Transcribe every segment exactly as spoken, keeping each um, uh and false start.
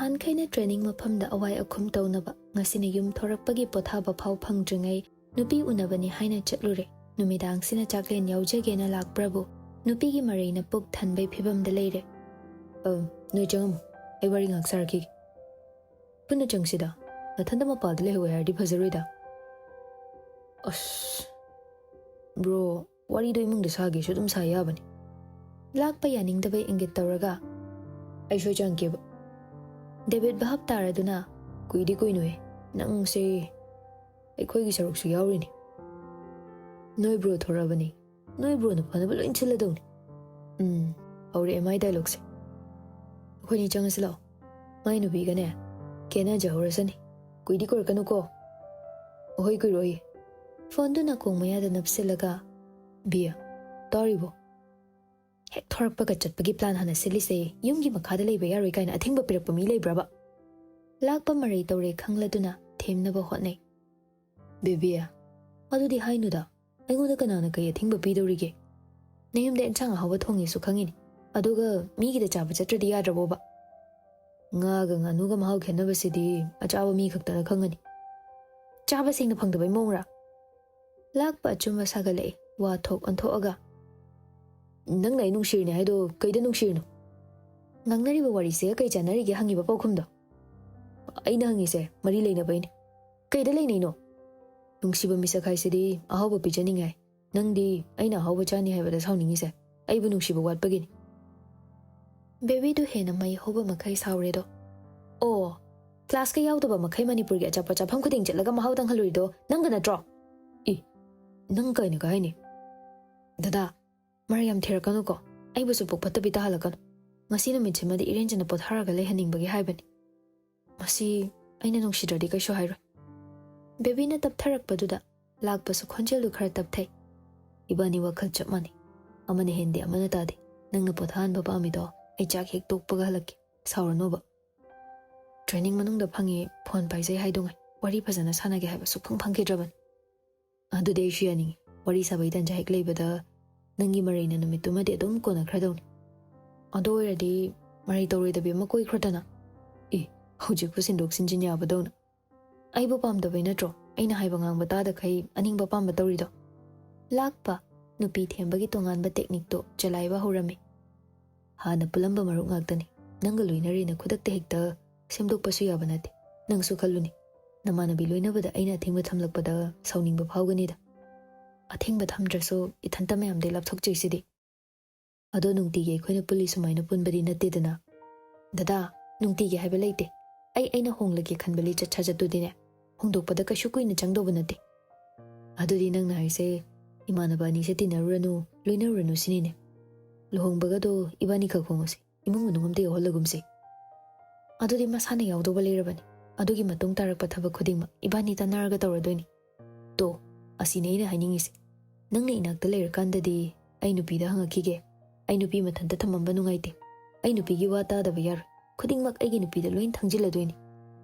ꯅꯍꯥꯟꯈꯩꯅ training ꯃꯐꯝꯗ ꯑꯋꯥꯏ ꯑꯈꯨꯝ ꯇꯧꯅꯕ, ꯉꯁꯤꯅ ꯌꯨꯝ ꯊꯣꯔꯛꯄꯒꯤ ꯄꯣꯊꯥꯕ ꯐꯥꯎ ꯐꯪꯗ꯭ꯔꯤꯉꯩ ꯅꯨꯄꯤ ꯎꯅꯕꯅꯤ ꯍꯥꯏꯅ ꯆꯠꯂꯨꯔꯦ꯫ ꯅꯨꯃꯤꯗꯥꯡꯁꯤꯅ ꯆꯥꯛꯂꯦꯟ ꯌꯥꯎꯖꯒꯦꯅ ꯂꯥꯛꯄ꯭ꯔꯕꯨ ꯅꯨꯄꯤꯒꯤ ꯃꯔꯩꯅ ꯄꯨꯛ ꯊꯟꯕꯩ ꯐꯤꯕꯝꯗ ꯂꯩꯔꯦ꯫ "ꯑ, ꯅꯣꯏ ꯆꯪꯉꯝꯃꯣ, ꯑꯩ ꯋꯥꯔꯤ ꯉꯥꯏꯍꯥꯛ ꯁꯥꯔꯛꯈꯤꯒꯦ꯫ ꯄꯨꯟꯅ ꯆꯪꯁꯤꯗ, ꯅꯊꯟꯇ ꯃꯄꯥꯜꯗ ꯂꯩꯍꯧꯋꯦ ꯍꯥꯏꯔꯗꯤ ꯐꯖꯔꯣꯏꯗ꯫" "ꯑꯁ, bro, ꯋꯥꯔꯤꯗꯣ ꯏꯃꯨꯡꯗ ꯁꯥꯒꯦꯁꯨ ꯑꯗꯨꯝ ꯁꯥ ꯌꯥꯕꯅꯤ꯫" ꯂꯥꯛꯄ ꯌꯥꯅꯤꯡꯗꯕꯩ ꯏꯪꯒꯤꯠ ꯇꯧꯔꯒ, "ꯑꯩ ꯁꯣꯏ ꯆꯪꯉꯛꯀꯦꯕ꯫ ꯗꯦꯕꯤꯠ ꯚꯥꯞ ꯇꯥꯔꯗꯨꯅ, "ꯀꯨꯏꯗꯤ ꯀꯨꯏꯅꯨꯍꯦ, ꯅꯪꯁꯦ ꯑꯩꯈꯣꯏꯒꯤ ꯁꯔꯨꯛꯁꯨ ꯌꯥꯎꯔꯤꯅꯤ꯫" "ꯅꯣꯏ bro ꯊꯣꯔꯛꯑꯕꯅꯤ, ꯅꯣꯏ broꯅ ꯐꯅꯕ ꯂꯣꯏ ꯁꯤꯜꯂꯗꯧꯅꯤ꯫" "ꯎꯝ, ꯍꯧꯔꯛꯑꯦ ꯃꯥꯏ dialogueꯁꯦ꯫ ꯑꯩꯈꯣꯏꯅꯤ ꯆꯪꯉꯁꯤ ꯂꯥꯛꯑꯣ, ꯃꯥꯏ ꯅꯨꯄꯤꯒꯅꯦ ꯀꯦꯅꯖꯍꯧꯔꯁꯅꯤ꯫ ꯀꯨꯏꯗꯤ ꯀꯨꯏꯔꯛꯀꯅꯨꯀꯣ꯫" "ꯑꯍꯣꯏ, ꯀꯨꯏꯔꯣꯏꯌꯦ꯫" ꯐꯣꯟꯗꯨ ꯅꯥꯀꯣꯡ ꯃꯌꯥꯗ ꯅꯞꯁꯤꯜꯂꯒ, "ꯕꯤꯌꯥ, ꯇꯥꯔꯤꯕꯣ? ꯍꯦꯛ ꯊꯣꯔꯛꯄꯒ ꯆꯠꯄꯒꯤ plan ꯍꯥꯟꯅ ꯁꯤꯜꯂꯤꯁꯦ, ꯌꯨꯝꯒꯤ ꯃꯈꯥꯗ ꯂꯩꯕ ꯌꯥꯔꯣꯏ ꯀꯥꯏꯅ ꯑꯊꯤꯡꯕ ꯄꯤꯔꯛꯄ ꯃꯤ ꯂꯩꯕ꯭ꯔꯕ?" ꯂꯥꯛꯄ ꯃꯔꯩ ꯇꯧꯔꯦ ꯈꯪꯂꯗꯨꯅ ꯊꯦꯝꯅꯕ ꯍꯣꯠꯅꯩ꯫ "ꯕꯦꯕꯤ, ꯑꯗꯨꯗꯤ ꯍꯥꯏꯅꯨꯗ, ꯑꯩꯉꯣꯟꯗ ꯀꯅꯥꯅ ꯀꯩ ꯑꯊꯤꯡꯕ ꯄꯤꯗꯧꯔꯤꯒꯦ? ꯅꯌꯨꯝꯗ ꯏꯟꯁꯥꯡ ꯑꯍꯥꯎꯕ ꯊꯣꯡꯉꯦꯁꯨ ꯈꯪꯉꯤꯅꯤ, ꯑꯗꯨꯒ ꯃꯤꯒꯤꯗ ꯆꯥꯕ ꯆꯠꯇ꯭ꯔꯗꯤ ꯌꯥꯗ꯭ꯔꯕꯣꯕ? ꯉꯥꯒ ꯉꯥꯅꯨꯒ ꯃꯍꯥꯎ ꯈꯦꯠꯅꯕꯁꯤꯗꯤ ꯑꯆꯥꯕ ꯃꯤ ꯈꯛꯇꯅ ꯈꯪꯒꯅꯤ꯫" "ꯆꯥꯕ ꯁꯦꯡꯅ ꯐꯪꯗꯕꯩ ꯃꯑꯣꯡꯔꯥ?" ꯂꯥꯛꯄ ꯑꯆꯨꯝꯕ ꯁꯥꯒꯠꯂꯛꯏ, ꯋꯥ ꯊꯣꯛ ꯑꯣꯟꯊꯣꯛꯑꯒ꯫ "ꯅꯪꯅ ꯑꯩ ꯅꯨꯡꯁꯤꯔꯤꯅꯦ ꯍꯥꯏꯗꯣ ꯀꯩꯗ ꯅꯨꯡꯁꯤꯔꯤꯅꯣ? ꯉꯥꯡꯅꯔꯤꯕ ꯋꯥꯔꯤꯁꯤꯒ ꯀꯩ ꯆꯥꯟꯅꯔꯤꯒꯦ ꯍꯪꯉꯤꯕ ꯄꯥꯎꯈꯨꯝꯗꯣ? ꯑꯩꯅ ꯍꯪꯉꯤꯁꯦ ꯃꯔꯤ ꯂꯩꯅꯕꯩꯅꯦ꯫" "ꯀꯩꯗ ꯂꯩꯅꯩꯅꯣ? ꯅꯨꯡꯁꯤꯕ ꯃꯤꯁꯛ ꯍꯥꯏꯁꯤꯗꯤ ꯑꯍꯥꯎꯕ ꯄꯤꯖꯅꯤꯡꯉꯥꯏ, ꯅꯪꯗꯤ ꯑꯩꯅ ꯑꯍꯥꯎꯕ ꯆꯥꯅꯤ ꯍꯥꯏꯕꯗ ꯁꯥꯎꯅꯤꯡꯉꯤꯁꯦ ꯑꯩꯕꯨ ꯅꯨꯡꯁꯤꯕ ꯋꯥꯠꯄꯒꯤꯅꯤ꯫" ꯕꯦꯕꯤꯗꯨ ꯍꯦꯟꯅ ꯃꯩ ꯍꯧꯕ ꯃꯈꯩ ꯁꯥꯎꯔꯦꯗꯣ꯫ "ꯑꯣ, classꯀ ꯌꯥꯎꯗꯕ ꯃꯈꯩ ꯃꯅꯤꯄꯨꯔꯒꯤ ꯑꯆꯥꯄꯣꯠ ꯆꯥꯐꯝ ꯈꯨꯗꯤꯡ ꯆꯠꯂꯒ ꯃꯍꯥꯎ ꯇꯪꯍꯜꯂꯨꯔꯤꯗꯣ ꯅꯪꯒ ꯅꯠꯇ꯭ꯔꯣ?" "ꯏ, ꯅꯪ ꯀꯩꯅꯣ ꯀꯥꯏꯅꯤ?" "ꯗꯗꯥ, ꯃꯔꯩ ꯌꯥꯝ ꯊꯤꯔꯛꯀꯅꯨꯀꯣ, ꯑꯩꯕꯨꯁꯨ ꯄꯨꯛ ꯐꯠꯇꯕꯤ ꯇꯥꯍꯜꯂꯛꯀꯅꯨ꯫ ꯉꯁꯤ ꯅꯨꯃꯤꯠꯁꯤꯃꯗꯤ ꯏꯔꯦꯟꯖꯅ ꯄꯣꯊꯥꯔꯒ ꯂꯩꯍꯟꯅꯤꯡꯕꯒꯤ ꯍꯥꯏꯕꯅꯤ꯫ ꯃꯁꯤ ꯑꯩꯅ ꯅꯨꯡꯁꯤꯗ꯭ꯔꯗꯤ ꯀꯩꯁꯨ ꯍꯥꯏꯔꯣꯏ꯫" ꯕꯦꯕꯤꯅ ꯇꯞꯊꯔꯛꯄꯗꯨꯗ ꯂꯥꯛꯄꯁꯨ ꯈꯣꯟꯖꯦꯜꯗꯨ ꯈꯔ ꯇꯞꯊꯩ꯫ "ꯏꯕꯥꯅꯤ ꯋꯥꯈꯜ ꯆꯞ ꯃꯥꯟꯅꯩ, ꯑꯃꯅ ꯍꯦꯟꯗꯦ ꯑꯃꯅ ꯇꯥꯗꯦ꯫ ꯅꯪꯅ ꯄꯣꯊꯥꯍꯟꯕ ꯄꯥꯝꯃꯤꯗꯣ ꯑꯩ ꯆꯥꯛ ꯍꯦꯛ ꯇꯣꯛꯄꯒ ꯍꯜꯂꯛꯀꯦ, ꯁꯥꯎꯔꯅꯣꯕ꯫ Training ꯃꯅꯨꯡꯗ ꯐꯪꯉꯤ phone ꯄꯥꯏꯖꯩ ꯍꯥꯏꯗꯨꯉꯥꯏ ꯋꯥꯔꯤ ꯐꯖꯅ ꯁꯥꯟꯅꯒꯦ ꯍꯥꯏꯕ ꯁꯨꯛꯐꯪ ꯐꯪꯈꯤꯗ꯭ꯔꯕꯅꯤ꯫" "ꯑꯗꯨꯗꯤ ꯑꯩꯁꯨ ꯌꯥꯅꯤꯡꯉꯤ꯫ ꯋꯥꯔꯤ ꯁꯥꯕꯩ ꯇꯟꯖꯥ ꯍꯦꯛ ꯂꯩꯕꯗ ꯅꯪꯒꯤ ꯃꯔꯩꯅ ꯅꯨꯃꯤꯠꯇꯨꯃꯗꯤ ꯑꯗꯨꯝ ꯀꯣꯟꯅꯈ꯭ꯔꯗꯧꯅꯤ꯫ ꯑꯗꯨ ꯑꯣꯏꯔꯗꯤ ꯃꯔꯩ ꯇꯧꯔꯣꯏꯗꯕꯤ ꯑꯃ ꯀꯣꯏꯈ꯭ꯔꯣꯗꯅ꯫" "ꯏ, ꯍꯧꯖꯤꯛꯄꯨ ꯁꯤꯟꯗꯣꯛ ꯁꯤꯟꯖꯤꯟ ꯌꯥꯕꯗꯧꯅ꯫ ꯑꯩꯕꯨ ꯄꯥꯝꯗꯕꯩ ꯅꯠꯇ꯭ꯔꯣ ꯑꯩꯅ ꯍꯥꯏꯕ ꯉꯥꯡꯕ ꯇꯥꯗꯈꯩ ꯑꯅꯤꯡꯕ ꯄꯥꯝꯕ ꯇꯧꯔꯤꯗꯣ? ꯂꯥꯛꯄ ꯅꯨꯄꯤ ꯊꯦꯝꯕꯒꯤ ꯇꯣꯉꯥꯟꯕ ꯇꯦꯛꯅꯤꯛꯇꯣ ꯆꯂꯥꯏꯕ ꯍꯧꯔꯝꯃꯤ꯫ ꯍꯥꯟꯅ ꯄꯨꯜꯂꯝꯕ ꯃꯔꯨꯞ ꯉꯥꯛꯇꯅꯤ꯫ ꯅꯪꯒ ꯂꯣꯏꯅꯔꯦꯅ ꯈꯨꯗꯛꯇ ꯍꯦꯛꯇ ꯁꯦꯝꯗꯣꯛꯄꯁꯨ ꯌꯥꯕ ꯅꯠꯇꯦ꯫ ꯅꯪꯁꯨ ꯈꯜꯂꯨꯅꯦ, ꯅꯃꯥꯟꯅꯕꯤ ꯂꯣꯏꯅꯕꯗ ꯑꯩꯅ ꯑꯊꯤꯡꯕ ꯊꯝꯂꯛꯄꯗ ꯁꯥꯎꯅꯤꯡꯕ ꯐꯥꯎꯒꯅꯤꯗ꯫ ꯑꯊꯤꯡꯕ ꯊꯝꯗ꯭ꯔꯁꯨ ꯏꯊꯟꯇ ꯃꯌꯥꯝꯗꯩ ꯂꯥꯞꯊꯣꯛꯆꯩꯁꯤꯗꯤ꯫ ꯑꯗꯣ ꯅꯨꯡꯇꯤꯒꯤ ꯑꯩꯈꯣꯏꯅ ꯄꯨꯜꯂꯤ ꯁꯨꯃꯥꯏꯅ ꯄꯨꯟꯕꯗꯤ ꯅꯠꯇꯦꯗꯅ꯫ ꯗꯗꯥ, ꯅꯨꯡꯇꯤꯒꯤ ꯍꯥꯏꯕ ꯂꯩꯇꯦ꯫ ꯑꯩ ꯑꯩꯅ ꯍꯣꯡꯂꯒꯦ ꯈꯟꯕ ꯂꯤꯆꯠ ꯁꯥꯖꯠꯇꯨꯗꯤꯅꯦ, ꯍꯣꯡꯗꯣꯛꯄꯗ ꯀꯩꯁꯨ ꯀꯨꯏꯅ ꯆꯪꯗꯧꯕ ꯅꯠꯇꯦ꯫ ꯑꯗꯨꯗꯤ ꯅꯪꯅ ꯍꯥꯏꯁꯦ ꯏꯃꯥꯟꯅꯕ ꯑꯅꯤꯁꯦ ꯇꯤꯟꯅꯔꯨꯔꯅꯨ, ꯂꯣꯏꯅꯔꯨꯔꯅꯨ ꯁꯤꯅꯤꯅꯦ? ꯂꯨꯍꯣꯡꯕꯒꯗꯣ ꯏꯕꯥꯅꯤꯈꯛ ꯍꯣꯡꯉꯁꯤ, ꯏꯃꯨꯡ ꯃꯅꯨꯡ ꯑꯝꯇ ꯌꯥꯎꯍꯜꯂꯒꯨꯝꯁꯤ꯫ ꯑꯗꯨꯗꯤ ꯃꯁꯥꯅ ꯌꯥꯎꯗꯧꯕ ꯂꯩꯔꯕꯅꯤ꯫ ꯑꯗꯨꯒꯤ ꯃꯇꯨꯡ ꯇꯥꯔꯛꯄ ꯊꯕꯛ ꯈꯨꯗꯤꯡꯃꯛ ꯏꯕꯥꯅꯤ ꯇꯥꯟꯅꯔꯒ ꯇꯧꯔꯗꯣꯏꯅꯤ꯫ ꯇꯣ, ꯑꯁꯤꯅꯦ ꯑꯩꯅ ꯍꯥꯏꯅꯤꯡꯉꯤꯁꯦ꯫ ꯅꯪꯅ ꯏꯅꯥꯛꯇ ꯂꯩꯔꯀꯥꯟꯗꯗꯤ ꯑꯩ ꯅꯨꯄꯤꯗ ꯍꯪꯉꯛꯈꯤꯒꯦ꯫ ꯑꯩ ꯅꯨꯄꯤ ꯃꯊꯟꯇ ꯊꯝꯃꯝꯕ ꯅꯨꯡꯉꯥꯏꯇꯦ꯫ ꯑꯩ ꯅꯨꯄꯤꯒꯤ ꯋꯥ ꯇꯥꯗꯕ ꯌꯥꯔꯣꯏ꯫ ꯈꯨꯗꯤꯡꯃꯛ ꯑꯩꯒꯤ ꯅꯨꯄꯤꯗ ꯂꯣꯏ ꯊꯥꯡꯖꯤꯜꯂꯗꯣꯏꯅꯤ꯫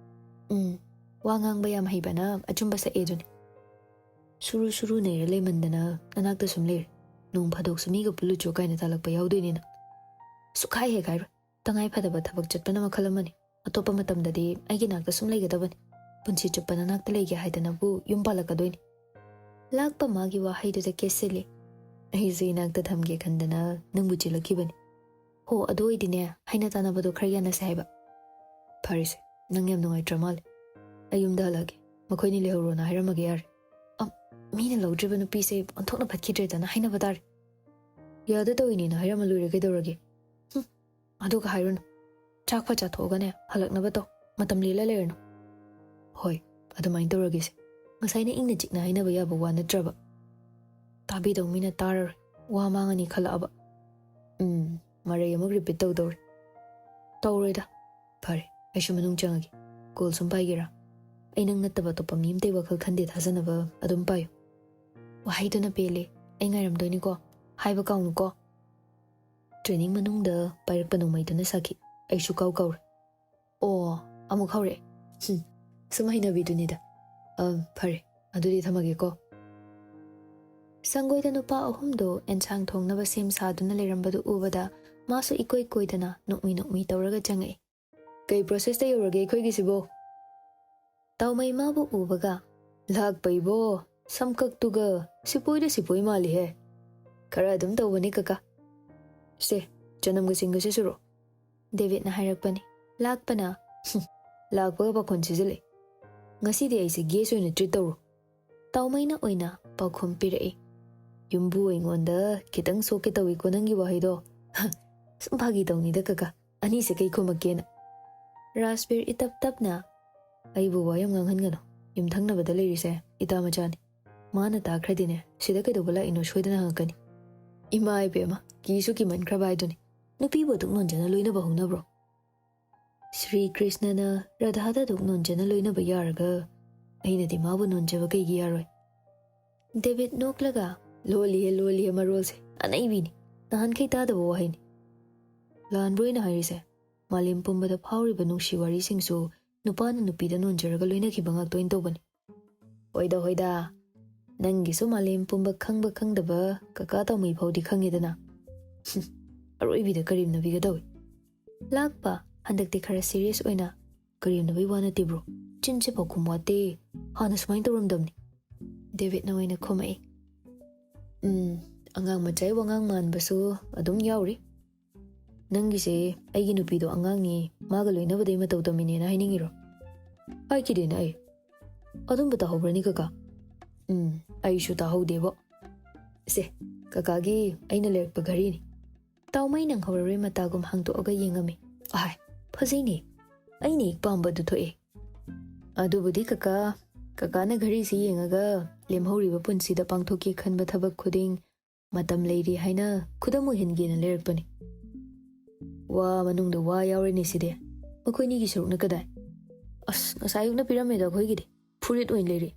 ꯎꯝ, ꯋꯥ ꯉꯥꯡꯕ ꯌꯥꯝ ꯍꯩꯕꯅ ꯑꯆꯨꯝꯕ ꯁꯛꯑꯦ ꯑꯗꯨꯅꯤ꯫ ꯁꯨꯔꯨ ꯁꯨꯔꯨ ꯅꯩꯔ ꯂꯩꯃꯟꯗꯅ ꯅꯅꯥꯛꯇ ꯁꯨꯝ ꯂꯩꯔꯦ꯫ ꯅꯣꯡ ꯐꯥꯗꯣꯛꯁꯨ ꯃꯤꯒ ꯄꯨꯜꯂꯨꯆꯣ ꯀꯥꯏꯅ ꯇꯥꯜꯂꯛꯄ ꯌꯥꯎꯗꯣꯏꯅꯤꯅ꯫ ꯁꯨꯛꯍꯥꯏ ꯍꯦꯛ ꯍꯥꯏꯔꯣꯏ꯫ ꯇꯉꯥꯏ ꯐꯗꯕ ꯊꯕꯛ ꯆꯠꯄꯅ ꯃꯈꯜ ꯑꯃꯅꯤ꯫ ꯑꯇꯣꯞꯄ ꯃꯇꯝꯗꯗꯤ ꯑꯩꯒꯤ ꯅꯥꯛꯇ ꯁꯨꯝ ꯂꯩꯒꯗꯕꯅꯤ꯫ ꯄꯨꯟꯁꯤ ꯆꯨꯞꯄ ꯅꯅꯥꯛꯇ ꯂꯩꯒꯦ ꯍꯥꯏꯗꯅꯕꯨ ꯌꯨꯝ ꯄꯥꯜꯂꯛꯀꯗꯣꯏꯅꯤ꯫ ꯂꯥꯛꯄ ꯃꯥꯒꯤ ꯋꯥꯍꯩꯗꯨꯗ ꯀꯦꯁꯤꯜꯂꯤ꯫ ꯑꯩꯁꯨ ꯏꯅꯥꯛꯇ ꯊꯝꯒꯦ ꯈꯟꯗꯅ ꯅꯪꯕꯨ ꯆꯦꯜꯂꯛꯈꯤꯕꯅꯤ꯫ ꯍꯣ, ꯑꯗꯨ ꯑꯣꯏꯗꯤꯅꯦ, ꯍꯥꯏꯅ ꯇꯥꯅꯕꯗꯣ ꯈꯔ ꯌꯥꯅꯁꯦ ꯍꯥꯏꯕ꯫ ꯐꯔꯦꯁꯦ, ꯅꯪ ꯌꯥꯝ ꯅꯨꯡꯉꯥꯏꯇ꯭ꯔ ꯃꯥꯜꯂꯦ꯫ ꯑꯩ ꯌꯨꯝꯗ ꯍꯜꯂꯛꯑꯒꯦ꯫ ꯃꯈꯣꯏꯅꯤ ꯂꯩꯍꯧꯔꯣꯅ ꯍꯥꯏꯔꯝꯃꯒꯦ ꯌꯥꯔꯦ꯫ ꯑꯝ, ꯃꯤꯅ ꯂꯧꯗ꯭ꯔꯤꯕ ꯅꯨꯄꯤꯁꯦ ꯑꯣꯟꯊꯣꯛꯅ ꯐꯠꯈꯤꯗ꯭ꯔꯦꯗꯅ ꯍꯥꯏꯅꯕ ꯇꯥꯔꯦ꯫ ꯌꯥꯗ ꯇꯧꯏꯅꯦꯅ ꯍꯥꯏꯔꯝꯃ ꯂꯣꯏꯔꯦ ꯀꯩꯗꯧꯔꯒꯦ? ꯍꯨꯝ, ꯑꯗꯨꯒ ꯍꯥꯏꯔꯨꯅꯨ꯫ ꯆꯥꯛ ꯐꯠ ꯆꯥꯊꯣꯛꯑꯒꯅꯦ ꯍꯜꯂꯛꯅꯕ ꯇꯧ꯫ ꯃꯇꯝ ꯂꯦꯜꯂ ꯂꯩꯔꯅꯨ꯫ ꯍꯣꯏ, ꯑꯗꯨꯃꯥꯏꯅ ꯇꯧꯔꯒꯦꯁꯦ꯫ ꯉꯁꯥꯏꯅ ꯏꯪꯅ ꯆꯤꯛꯅ ꯍꯥꯏꯅꯕ ꯌꯥꯕ ꯋꯥ ꯅꯠꯇ꯭ꯔꯕ? ꯇꯥꯕꯤꯗꯧ ꯃꯤꯅ ꯇꯥꯔꯔꯣꯏ꯫ ꯋꯥ ꯃꯥꯡꯉꯅꯤ ꯈꯜꯂꯛꯑꯕ꯫ ꯎꯝ, ꯃꯔꯩ ꯑꯃꯨꯛ ꯔꯤꯄꯤꯠ ꯇꯧꯗꯧꯔꯦ꯫ ꯇꯧꯔꯣꯏꯗ꯫ ꯐꯔꯦ, ꯑꯩꯁꯨ ꯃꯅꯨꯡ ꯆꯪꯉꯒꯦ꯫ ꯀꯣꯜ ꯁꯨꯝ ꯄꯥꯏꯒꯦꯔꯥ? ꯑꯩ ꯅꯪ ꯅꯠꯇꯕ ꯑꯇꯣꯞꯄ ꯃꯤ ꯑꯝꯇꯩ ꯋꯥꯈꯜ ꯈꯟꯗꯦ, ꯊꯥꯖꯅꯕ ꯑꯗꯨꯝ ꯄꯥꯏꯌꯨ꯫ ꯋꯥꯍꯩꯗꯨꯅ ꯄꯦꯜꯂꯦ꯫ ꯑꯩ ꯉꯥꯏꯔꯝꯗꯣꯏꯅꯤꯀꯣ꯫ ꯍꯥꯏꯕ ꯀꯥꯎꯅꯨꯀꯣ꯫ ꯇ꯭ꯔꯦꯅꯤꯡ ꯃꯅꯨꯡꯗ ꯄꯥꯏꯔꯛꯄ ꯅꯣꯡꯃꯩꯗꯨꯅ ꯁꯥꯈꯤ꯫ ꯑꯩꯁꯨ ꯀꯥꯎ ꯀꯥꯎꯔꯦ꯫ ꯑꯣ, ꯑꯃꯨꯛ ꯍꯧꯔꯛꯑꯦ꯫ ꯍꯨꯝ, ꯁꯨꯝ ꯍꯩꯅꯕꯤꯗꯨꯅꯤꯗ꯫ ꯑ, ꯐꯔꯦ, ꯑꯗꯨꯗꯤ ꯊꯝꯃꯒꯦꯀꯣ꯫ ꯁꯪꯒꯣꯏꯗ ꯅꯨꯄꯥ ꯑꯍꯨꯝꯗꯣ ꯑꯦꯟꯁꯥꯡ ꯊꯣꯡꯅꯕ ꯁꯦꯝ ꯁꯥꯗꯨꯅ ꯂꯩꯔꯝꯕꯗꯨ ꯎꯕꯗ ꯃꯥꯁꯨ ꯏꯀꯣꯏ ꯀꯣꯏꯗꯅ ꯅꯣꯛꯃꯤ ꯅꯣꯛꯃꯤ ꯇꯧꯔꯒ ꯆꯪꯉꯛꯏ꯫ ꯀꯩ ꯄ꯭ꯔꯣꯁꯦꯁꯇ ꯌꯧꯔꯒꯦ ꯑꯩꯈꯣꯏꯒꯤꯁꯤꯕꯣ? ꯇꯥꯎꯃꯩ ꯃꯥꯕꯨ ꯎꯕꯒ, "ꯂꯥꯛꯄꯩꯕꯣ, ꯁꯝꯀꯛꯇꯨꯒ ꯁꯤꯄꯣꯏꯗ ꯁꯤꯄꯣꯏ ꯃꯥꯜꯂꯤꯍꯦ꯫ ꯈꯔ ꯑꯗꯨꯝ ꯇꯧꯕꯅꯤ ꯀꯀꯥ꯫ ꯁꯦ, ꯆꯅꯝꯒ ꯁꯤꯡꯒꯁꯦ ꯁꯨꯔꯣ", ꯗꯦꯕꯤꯠꯅ ꯍꯥꯏꯔꯛꯄꯅꯤ꯫ ꯂꯥꯛꯄꯅ, "ꯍꯨꯝ, ꯂꯥꯛꯄꯒ ꯄꯥꯈꯣꯟ ꯁꯤꯖꯤꯜꯂꯦ꯫ ꯉꯁꯤꯗꯤ ꯑꯩꯁꯦ ꯒꯦꯁ ꯑꯣꯏꯅ ꯇ꯭ꯔꯤꯠ ꯇꯧꯔꯣ"꯫ ꯇꯥꯎꯃꯩꯅ ꯑꯣꯏꯅ ꯄꯥꯎꯈꯨꯝ ꯄꯤꯔꯛꯏ꯫ "ꯌꯨꯝꯕꯨ ꯑꯩꯉꯣꯟꯗ ꯈꯤꯇꯪ ꯁꯣꯛꯀꯦ ꯇꯧꯏꯀꯣ ꯅꯪꯒꯤ ꯋꯥꯍꯩꯗꯣ꯫ ꯁꯨꯝ ꯐꯥꯒꯤ ꯇꯧꯅꯤꯗ ꯀꯀꯥ, ꯑꯅꯤꯁꯦ ꯀꯩ ꯈꯨꯝꯃꯛꯀꯦꯅ"꯫ ꯔꯥꯖꯕꯤꯔ ꯏꯇꯞ ꯇꯞꯅ, "ꯑꯩꯕꯨ ꯋꯥ ꯌꯥꯝ ꯉꯥꯡꯍꯟꯒꯅꯨ꯫ ꯌꯨꯝꯊꯪꯅꯕꯗ ꯂꯩꯔꯤꯁꯦ ꯏꯇꯥ ꯃꯆꯥꯅꯤ꯫ ꯃꯥꯅ ꯇꯥꯈ꯭ꯔꯗꯤꯅꯦ, ꯁꯤꯗ ꯀꯩꯗꯧꯕ ꯂꯥꯛꯏꯅꯣ ꯁꯣꯏꯗꯅ ꯍꯪꯉꯛꯀꯅꯤ꯫ ꯏꯃꯥ ꯏꯕꯦꯝꯃ, ꯀꯤꯁꯨ ꯀꯤꯃꯟꯈ꯭ꯔꯕ ꯍꯥꯏꯗꯨꯅꯤ꯫ ꯅꯨꯄꯤꯕꯨ ꯑꯗꯨꯛ ꯅꯣꯟꯖꯅ ꯂꯣꯏꯅꯕ ꯍꯧꯅꯕ꯭ꯔꯣ? ꯁ꯭ꯔꯤ ꯀ꯭ꯔꯤꯁꯅꯅ ꯔꯥꯙꯥꯗ ꯑꯗꯨꯛ ꯅꯣꯟꯖꯅ ꯂꯣꯏꯅꯕ ꯌꯥꯔꯒ ꯑꯩꯅꯗꯤ ꯃꯥꯕꯨ ꯅꯣꯟꯖꯕ ꯀꯩꯒꯤ ꯌꯥꯔꯣꯏ?" ꯗꯦꯕꯤꯠ ꯅꯣꯛꯂꯒ, "ꯂꯣꯜꯂꯤꯍꯦ, ꯂꯣꯜꯂꯤꯍꯦ ꯃꯔꯣꯜꯁꯦ꯫ ꯑꯅꯩꯕꯤꯅꯤ꯫ ꯅꯍꯥꯟꯈꯩ ꯇꯥꯗꯕ ꯋꯥꯍꯩꯅꯤ꯫ ꯂꯥꯟꯕ꯭ꯔꯣ ꯑꯩꯅ ꯍꯥꯏꯔꯤꯁꯦ? ꯃꯥꯂꯦꯝ ꯄꯨꯝꯕꯗ ꯐꯥꯎꯔꯤꯕ ꯅꯨꯡꯁꯤ ꯋꯥꯔꯤꯁꯤꯡꯁꯨ ꯅꯨꯄꯥꯅ ꯅꯨꯄꯤꯗ ꯅꯣꯟꯖꯔꯒ ꯂꯣꯏꯅꯈꯤꯕ ꯉꯥꯛꯇ ꯑꯣꯏꯅ ꯇꯧꯕꯅꯤ"꯫ "ꯍꯣꯏꯗ, ꯍꯣꯏꯗ꯫ ꯅꯪꯒꯤꯁꯨ ꯃꯥꯂꯦꯝ ꯄꯨꯝꯕ ꯈꯪꯕ ꯈꯪꯗꯕ ꯀꯀꯥ ꯇꯥꯎꯃꯩ ꯐꯥꯎꯗꯤ ꯈꯪꯉꯦꯗꯅ꯫ ꯑꯔꯣꯏꯕꯤꯗ ꯀꯔꯦꯝꯅꯕꯤꯒ ꯇꯧꯏ"꯫ ꯂꯥꯛꯄ ꯍꯟꯗꯛꯇꯤ ꯈꯔ ꯁꯤꯔꯤꯌꯁ ꯑꯣꯏꯅ, "ꯀꯔꯦꯝꯅꯕꯩ ꯋꯥ ꯅꯠꯇꯦ ꯕ꯭ꯔꯣ꯫ ꯆꯤꯟꯁꯤꯐꯥꯎ ꯈꯨꯝ ꯋꯥꯠꯇꯦ꯫ ꯍꯥꯟꯅ ꯁꯨꯃꯥꯏꯅ ꯇꯧꯔꯝꯗꯕꯅꯤ"꯫ ꯗꯦꯕꯤꯠꯅ ꯑꯣꯏꯅ ꯈꯨꯝꯃꯛꯏ꯫ "ꯎꯝ, ꯑꯉꯥꯡ ꯃꯆꯥꯒꯤ ꯋꯥꯉꯥꯡ ꯃꯥꯟꯕꯁꯨ ꯑꯗꯨꯝ ꯌꯥꯎꯔꯤ꯫ ꯅꯪꯒꯤꯁꯦ ꯑꯩꯒꯤ ꯅꯨꯄꯤꯗꯣ ꯑꯉꯥꯡꯅꯤ, ꯃꯥꯒ ꯂꯣꯏꯅꯕꯗꯩ ꯃꯇꯧ ꯇꯝꯃꯤꯅꯦꯅ ꯍꯥꯏꯅꯤꯡꯉꯤꯔꯣ?" ꯍꯥꯏꯈꯤꯗꯦꯅ ꯑꯩ꯫ ꯑꯗꯨꯝꯕ ꯇꯥꯍꯧꯕ꯭ꯔꯅꯤ ꯀꯀꯥ? ꯎꯝ, ꯑꯩꯁꯨ ꯇꯥꯍꯧꯗꯦꯕꯣ꯫ ꯁꯦ, ꯀꯀꯥꯒꯤ ꯑꯩꯅ ꯂꯩꯔꯛꯄ ꯘꯔꯤꯅꯤ꯫ ꯇꯥꯎꯃꯩ ꯅꯪꯍꯧꯔꯔꯣꯏ ꯃꯇꯥꯒꯨꯝ ꯍꯥꯡꯗꯣꯛꯑꯒ ꯌꯦꯡꯉꯝꯃꯤ꯫ "ꯑꯍꯥꯏ, ꯐꯖꯩꯅꯦ꯫ ꯑꯩꯅ ꯍꯦꯛ ꯄꯥꯝꯕ ꯑꯗꯨ ꯊꯣꯛꯑꯦ"꯫ "ꯑꯗꯨꯕꯨꯗꯤ ꯀꯀꯥ, ꯀꯀꯥꯅ ꯘꯔꯤꯁꯤ ꯌꯦꯡꯉꯒ ꯂꯦꯝꯍꯧꯔꯤꯕ ꯄꯨꯟꯁꯤꯗ ꯄꯥꯡꯊꯣꯛꯀꯦ ꯈꯟꯕ ꯊꯕꯛ ꯈꯨꯗꯤꯡ ꯃꯇꯝ ꯂꯩꯔꯤ ꯍꯥꯏꯅ ꯈꯨꯗꯝ ꯑꯣꯏꯍꯟꯒꯦꯅ ꯂꯩꯔꯛꯄꯅꯤ"꯫ ꯋꯥ ꯃꯅꯨꯡꯗ ꯋꯥ ꯌꯥꯎꯔꯦꯅꯦ ꯁꯤꯗꯤ꯫ "ꯃꯈꯣꯏꯅꯤꯒꯤ ꯁꯔꯨꯛꯅ ꯀꯗꯥꯏ?" "ꯑꯁ, ꯉꯁꯥꯏ ꯑꯌꯨꯛꯅ ꯄꯤꯔꯝꯃꯦꯗ ꯑꯩꯈꯣꯏꯒꯤꯗꯤ꯫ ꯐꯨꯔꯤꯠ ꯑꯣꯏꯅ ꯂꯩꯔꯤ"꯫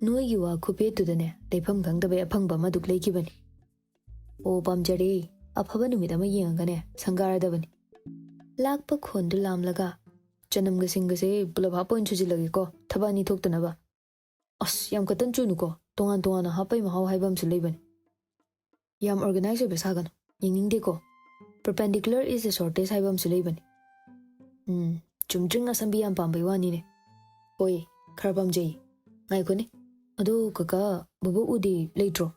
ꯅꯣꯏꯒꯤ ꯋꯥ ꯈꯨꯄꯦꯠꯇꯨꯗꯅꯦ ꯂꯩꯐꯝ ꯈꯪꯗꯕꯩ ꯑꯐꯪꯕ ꯑꯃꯗꯨ ꯂꯩꯈꯤꯕꯅꯤ꯫ "ꯑꯣ, ꯄꯥꯝꯖꯔꯦ꯫ ꯑꯐꯕ ꯅꯨꯃꯤꯠ ꯑꯃ ꯌꯦꯡꯉꯒꯅꯦ ꯁꯪꯒꯥꯔꯗꯕꯅꯤ"꯫ ꯂꯥꯛꯄ ꯈꯣꯟꯗꯨ ꯂꯥꯝꯂꯒ, "ꯆꯅꯝꯒ ꯁꯤꯡꯒꯁꯦ ꯄꯨꯂꯞ ꯍꯥꯞꯄ ꯑꯣꯏꯅ ꯁꯨꯖꯤꯜꯂꯒꯦꯀꯣ, ꯊꯕꯛ ꯑꯅꯤ ꯊꯣꯛꯇꯅꯕ"꯫ "ꯑꯁ, ꯌꯥꯝ ꯀꯇꯟ ꯆꯨꯅꯨꯀꯣ, ꯇꯣꯉꯥꯟ ꯇꯣꯉꯥꯟꯅ ꯍꯥꯞꯄꯩ ꯃꯍꯥꯎ ꯍꯥꯏꯕ ꯑꯃꯁꯨ ꯂꯩꯕꯅꯤ"꯫ "ꯌꯥꯝ ꯑꯣꯔꯒꯅꯥꯏꯖ ꯑꯣꯏꯕ ꯁꯥꯒꯅꯨ, ꯌꯦꯡꯅꯤꯡꯗꯦꯀꯣ꯫ Perpendicular is the shortest ꯍꯥꯏꯕ ꯑꯃꯁꯨ ꯂꯩꯕꯅꯤ"꯫ ꯎꯝ, ꯆꯨꯝꯗ꯭ꯔꯤꯡ ꯑꯁꯝꯕꯤ ꯌꯥꯝ ꯄꯥꯝꯕꯩ ꯋꯥꯅꯤꯅꯦ꯫ ꯍꯣꯏ, ꯈꯔ ꯄꯥꯝꯖꯩ꯫ ꯉꯥꯏꯈꯣꯅꯦ, ꯑꯗꯣ ꯀꯀꯥ, ꯕꯣꯕꯣꯛ ꯎꯗꯤ ꯂꯩꯇ꯭ꯔꯣ?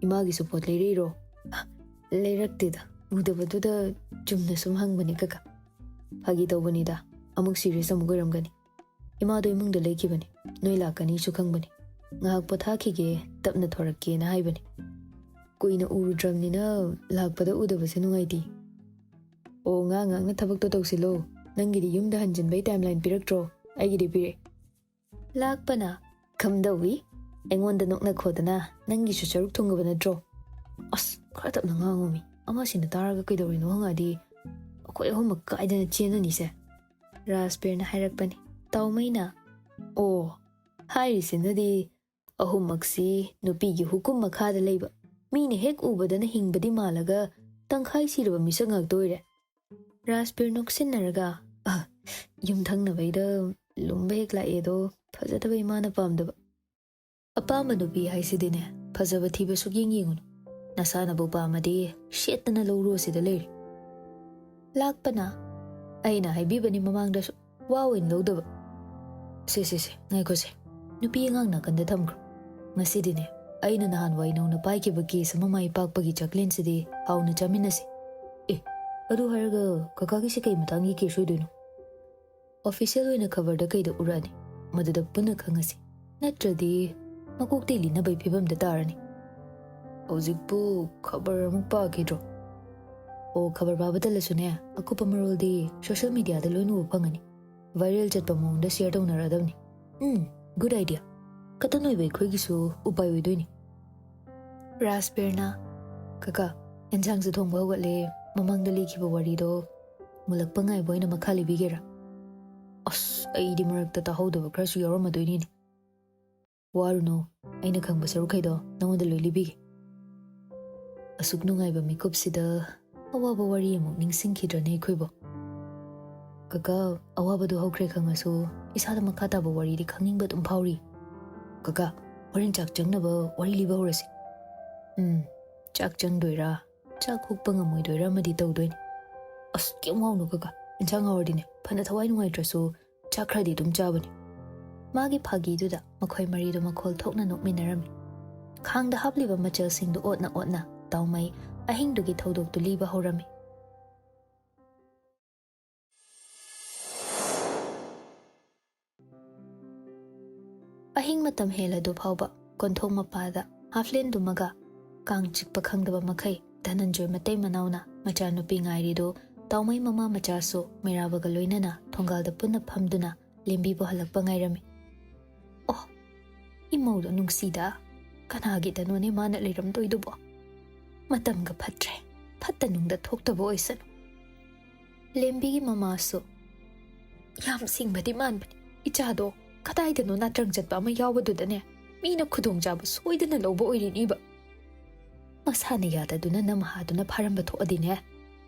ꯏꯃꯥꯒꯤꯁꯨ ꯄꯣꯠ ꯂꯩꯔꯛꯏꯔꯣ? ꯑ, ꯂꯩꯔꯛꯇꯦꯗ, ꯎꯗꯕꯗꯨꯗ ꯆꯨꯝꯅ ꯁꯨꯝ ꯍꯪꯕꯅꯦ ꯀꯀꯥ꯫ ꯐꯥꯒꯤ ꯇꯧꯕꯅꯤꯗ, ꯑꯃꯨꯛ ꯁꯤꯔꯤꯌꯁ ꯑꯃꯨꯛ ꯑꯣꯏꯔꯝꯒꯅꯤ꯫ ꯏꯃꯥꯗꯣ ꯏꯃꯨꯡꯗ ꯂꯩꯈꯤꯕꯅꯤ, ꯅꯣꯏ ꯂꯥꯛꯀꯅꯤꯁꯨ ꯈꯪꯕꯅꯤ꯫ ꯉꯥꯏꯍꯥꯛ ꯄꯣꯊꯥꯈꯤꯒꯦ, ꯇꯞꯅ ꯊꯣꯔꯛꯀꯦꯅ ꯍꯥꯏꯕꯅꯤ꯫ ꯀꯨꯏꯅ ꯎꯔꯨꯗ꯭ꯔꯕꯅꯤꯅ ꯂꯥꯛꯄꯗ ꯎꯗꯕꯁꯦ ꯅꯨꯡꯉꯥꯏꯇꯦ꯫ ꯑꯣ, ꯉꯥ ꯉꯥꯛꯅ ꯊꯕꯛꯇꯣ ꯇꯧꯁꯤꯜꯂꯣ꯫ ꯅꯪꯒꯤꯗꯤ ꯌꯨꯝꯗ ꯍꯟꯖꯤꯟꯕꯩ ꯇꯥꯏꯝꯂꯥꯏꯟ ꯄꯤꯔꯛꯇ꯭ꯔꯣ? ꯑꯩꯒꯤꯗꯤ ꯄꯤꯔꯛꯑꯦ꯫ ꯂꯥꯛꯄꯅ ꯀꯝꯗꯧꯏ? ꯑꯩꯉꯣꯟꯗ ꯅꯣꯛꯅꯈꯣꯗꯅ, ꯅꯪꯒꯤꯁꯨ ꯁꯔꯨꯛ ꯊꯨꯡꯉꯕ ꯅꯠꯇ꯭ꯔꯣ? ꯑꯁ, ꯈꯔ ꯇꯞꯅ ꯉꯥꯡꯉꯣꯃꯤ꯫ ꯑꯃꯁꯤꯅ ꯇꯥꯔꯒ ꯀꯩꯗꯧꯔꯤꯅꯣ ꯍꯪꯉꯛꯑꯗꯤ ꯑꯩꯈꯣꯏ ꯑꯍꯨꯝꯃꯛ ꯀꯥꯏꯗꯅ ꯆꯦꯟꯅꯅꯤꯁꯦ꯫ ꯔꯥꯖꯕꯤꯔꯅ ꯍꯥꯏꯔꯛꯄꯅꯤ꯫ ꯇꯥꯎꯃꯩꯅ, ꯑꯣ, ꯍꯥꯏꯔꯤꯁꯤꯅꯗꯤ ꯑꯍꯨꯝꯃꯛꯁꯤ ꯅꯨꯄꯤꯒꯤ ꯍꯨꯀꯨꯝ ꯃꯈꯥꯗ ꯂꯩꯕ, ꯃꯤꯅ ꯍꯦꯛ ꯎꯕꯗꯅ ꯍꯤꯡꯕꯗꯤ ꯃꯥꯜꯂꯒ ꯇꯪꯈꯥꯏ ꯁꯤꯔꯕ ꯃꯤꯁꯛ ꯉꯥꯛꯇ ꯑꯣꯏꯔꯦ꯫ ꯔꯥꯖꯕꯤꯔ ꯅꯣꯛꯁꯤꯟꯅꯔꯒ, "ꯑ, ꯌꯨꯝꯊꯪꯅꯕꯩꯗ ꯂꯨꯝꯕ ꯍꯦꯛ ꯂꯥꯛꯑꯦꯗꯣ, ꯐꯖꯗꯕ ꯏꯃꯥꯅ ꯄꯥꯝꯗꯕ꯫ ꯑꯄꯥꯝꯕ ꯅꯨꯄꯤ ꯍꯥꯏꯁꯤꯗꯤꯅꯦ, ꯐꯖꯕ ꯊꯤꯕ ꯁꯨꯛꯌꯦꯡ ꯌꯦꯡꯉꯨꯅꯨ꯫ ꯅꯁꯥꯅꯕꯨ ꯄꯥꯝꯃꯗꯤ ꯁꯦꯠꯇꯅ ꯂꯧꯔꯣ ꯁꯤꯗ ꯂꯩꯔꯦ꯫" ꯂꯥꯛꯄꯅ, ꯑꯩꯅ ꯍꯥꯏꯕꯤꯕꯅꯤ ꯃꯃꯥꯡꯗꯁꯨ, ꯋꯥ ꯑꯣꯏꯅ ꯂꯧꯗꯕ꯫ ꯁꯦ, ꯁꯦ, ꯁꯦ, ꯉꯥꯏꯈꯣꯁꯦ꯫ ꯅꯨꯄꯤ ꯑꯉꯥꯡ ꯅꯥꯀꯟꯗ ꯊꯝꯈ꯭ꯔꯣ꯫ ꯉꯁꯤꯗꯤꯅꯦ, ꯑꯩꯅ ꯅꯍꯥꯟꯋꯥꯏ ꯅꯧꯅ ꯄꯥꯏꯈꯤꯕ ꯀꯦꯁ ꯑꯃ ꯃꯥꯏ ꯄꯥꯛꯄꯒꯤ ꯆꯥꯛꯂꯦꯟꯁꯤꯗꯤ ꯍꯥꯎꯅ ꯆꯥꯃꯤꯟꯅꯁꯤ꯫ ꯑꯦ, ꯑꯗꯨ ꯍꯥꯏꯔꯒ ꯀꯀꯥꯒꯤꯁꯦ ꯀꯩ ꯃꯇꯥꯡꯒꯤ ꯀꯦꯁ ꯑꯣꯏꯗꯣꯏꯅꯣ? ꯑꯣꯐꯤꯁꯤꯌꯦꯜ ꯑꯣꯏꯅ ꯈꯕꯔꯗ ꯀꯩꯗ ꯎꯔꯛꯑꯅꯤ, ꯃꯗꯨꯗ ꯄꯨꯟꯅ ꯈꯪꯉꯁꯤ꯫ ꯅꯠꯇ꯭ꯔꯗꯤ ꯃꯀꯣꯛꯇꯩ ꯂꯤꯅꯕꯩ ꯐꯤꯕꯝꯗ ꯇꯥꯔꯅꯤ꯫ ꯍꯧꯖꯤꯛꯄꯨ ꯈꯕꯔ ꯑꯃꯨꯛ ꯄꯥꯈꯤꯗ꯭ꯔꯣ? ꯑꯣ, ꯈꯕꯔ ꯄꯥꯕ ꯇꯜꯂꯁꯨꯅꯦ, ꯑꯀꯨꯞꯄ ꯃꯔꯣꯜꯗꯤ ꯁꯣꯁꯤꯌꯦꯜ ꯃꯤꯗꯤꯌꯥꯗ ꯂꯣꯏꯅ ꯎꯕ ꯐꯪꯉꯅꯤ꯫ ꯚꯥꯏꯔꯦꯜ ꯆꯠꯄ ꯃꯑꯣꯡꯗ ꯁꯤꯌꯔ ꯇꯧꯅꯔꯛꯑꯗꯕꯅꯤ꯫ ꯎꯝ, ꯒꯨꯗ ꯑꯥꯏꯗꯤꯌꯥ꯫ ꯀꯇꯟ ꯑꯣꯏꯕ ꯑꯩꯈꯣꯏꯒꯤꯁꯨ ꯎꯄꯥꯏ ꯑꯣꯏꯗꯣꯏꯅꯤ꯫ ꯔꯥꯖꯕꯤꯔꯅ, "ꯀꯀꯥ, ꯑꯦꯟꯁꯥꯡꯁꯨ ꯊꯣꯡꯕ ꯍꯧꯒꯠꯂꯦ, ꯃꯃꯥꯡꯗ ꯂꯤꯈꯤꯕ ꯋꯥꯔꯤꯗꯣ ꯃꯨꯜꯂꯛꯄ ꯉꯥꯏꯕ ꯑꯣꯏꯅ ꯃꯈꯥ ꯂꯤꯕꯤꯒꯦꯔꯥ?" ꯑꯁ, ꯑꯩꯗꯤ ꯃꯔꯛꯇ ꯇꯥꯍꯧꯗꯕ ꯈꯔꯁꯨ ꯌꯥꯎꯔꯝꯃꯗꯣꯏꯅꯤꯅꯦ꯫ ꯋꯥꯔꯨꯅꯨ, ꯑꯩꯅ ꯈꯪꯕ ꯁꯔꯨꯛꯈꯩꯗꯣ ꯅꯉꯣꯟꯗ ꯂꯣꯏ ꯂꯤꯕꯤꯒꯦ꯫ ꯑꯁꯨꯛ ꯅꯨꯡꯉꯥꯏꯕ ꯃꯤꯀꯨꯞꯁꯤꯗ ꯑꯋꯥꯕ ꯋꯥꯔꯤ ꯑꯃꯨꯛ ꯅꯤꯡꯁꯤꯡꯈꯤꯗ꯭ꯔꯅꯦ ꯑꯩꯈꯣꯏꯕꯣ? ꯀꯀꯥ, ꯑꯋꯥꯕꯗꯨ ꯍꯧꯈ꯭ꯔꯦ ꯈꯪꯉꯁꯨ ꯏꯁꯥꯗ ꯃꯈꯥ ꯇꯥꯕ ꯋꯥꯔꯤꯗꯤ ꯈꯪꯅꯤꯡꯕ ꯑꯗꯨꯝ ꯐꯥꯎꯔꯤ꯫ ꯀꯀꯥ, ꯍꯣꯔꯦꯟ ꯆꯥꯛ ꯆꯪꯅꯕ ꯋꯥꯔꯤ ꯂꯤꯕ ꯍꯧꯔꯁꯤ꯫ ꯎꯝ, ꯆꯥꯛ ꯆꯪꯗꯣꯏꯔꯥ, ꯆꯥꯛ ꯍꯨꯛꯄ ꯉꯝꯃꯣꯏꯗꯣꯏꯔꯥ ꯑꯃꯗꯤ ꯇꯧꯗꯣꯏꯅꯤ꯫ ꯑꯁ, ꯀꯩꯝ ꯋꯥꯎꯅꯨ ꯀꯀꯥ, ꯏꯟꯁꯥꯡ ꯍꯥꯎꯔꯗꯤꯅꯦ, ꯐꯅ ꯊꯋꯥꯏ ꯅꯨꯡꯉꯥꯏꯇ꯭ꯔꯁꯨ ꯆꯥꯛ ꯈꯔꯗꯤ ꯑꯗꯨꯝ ꯆꯥꯕꯅꯤ꯫ ꯃꯥꯒꯤ ꯐꯥꯒꯤꯗꯨꯗ ꯃꯈꯣꯏ ꯃꯔꯤꯗꯣ ꯃꯈꯣꯜ ꯊꯣꯛꯅ ꯅꯣꯛꯃꯤꯟꯅꯔꯝꯃꯤ꯫ ꯈꯥꯡꯗ ꯍꯥꯞꯂꯤꯕ ꯃꯆꯜꯁꯤꯡꯗꯨ ꯑꯣꯠꯅ ꯑꯣꯠꯅ ꯇꯥꯎꯃꯩ ꯑꯍꯤꯡꯗꯨꯒꯤ ꯊꯧꯗꯣꯛꯇꯨ ꯂꯤꯕ ꯍꯧꯔꯝꯃꯤ꯫ ꯑꯍꯤꯡ ꯃꯇꯝ ꯍꯦꯜꯂꯗꯨ ꯐꯥꯎꯕ ꯀꯣꯟꯊꯣꯡ ꯃꯄꯥꯗ ꯍꯥꯐꯂꯦꯟꯗꯨꯃꯒ ꯀꯥꯡ ꯆꯤꯛꯄ ꯈꯪꯗꯕ ꯃꯈꯩ ꯙꯅꯟꯖꯣꯏ ꯃꯇꯩ ꯃꯅꯥꯎꯅ ꯃꯆꯥꯅꯨꯄꯤ ꯉꯥꯏꯔꯤꯗꯨ ꯇꯥꯎꯃꯩ ꯃꯃꯥ ꯃꯆꯥꯁꯨ ꯃꯩꯔꯥꯕꯒ ꯂꯣꯏꯅꯅ ꯊꯣꯡꯒꯥꯜꯗ ꯄꯨꯟꯅ ꯐꯝꯗꯨꯅ ꯂꯦꯝꯕꯤꯕꯨ ꯍꯜꯂꯛꯄ ꯉꯥꯏꯔꯝꯃꯤ꯫ ꯑꯣ, ꯏꯃꯧꯗꯣ ꯅꯨꯡꯁꯤꯗ, ꯀꯅꯥꯒꯤꯗꯅꯣꯅꯦ ꯃꯥꯅ ꯂꯩꯔꯝꯗꯣꯏꯗꯨꯕꯣ? ꯃꯇꯝꯒ ꯐꯠꯇ꯭ꯔꯦ, ꯐꯠꯇ ꯅꯨꯡꯗ ꯊꯣꯛꯇꯕ ꯑꯣꯏꯁꯅꯨ꯫ ꯂꯦꯝꯕꯤꯒꯤ ꯃꯃꯥꯁꯨ ꯌꯥꯝ ꯁꯤꯡꯕꯗꯤ ꯃꯥꯟꯕꯅꯤ꯫ ꯏꯆꯥꯗꯣ ꯀꯗꯥꯏꯗꯅꯣ ꯅꯥꯇ꯭ꯔꯪ ꯆꯠꯄ ꯑꯃ ꯌꯥꯎꯕꯗꯨꯗꯅꯦ, ꯃꯤꯅ ꯈꯨꯗꯣꯡꯆꯥꯕ ꯁꯣꯏꯗꯅ ꯂꯧꯕ ꯑꯣꯏꯔꯤꯅꯤꯕ꯫ ꯃꯁꯥꯅ ꯌꯥꯗꯗꯨꯅ ꯅꯝꯍꯥꯗꯨꯅ ꯐꯥꯔꯝꯕ ꯊꯣꯛꯑꯗꯤꯅꯦ,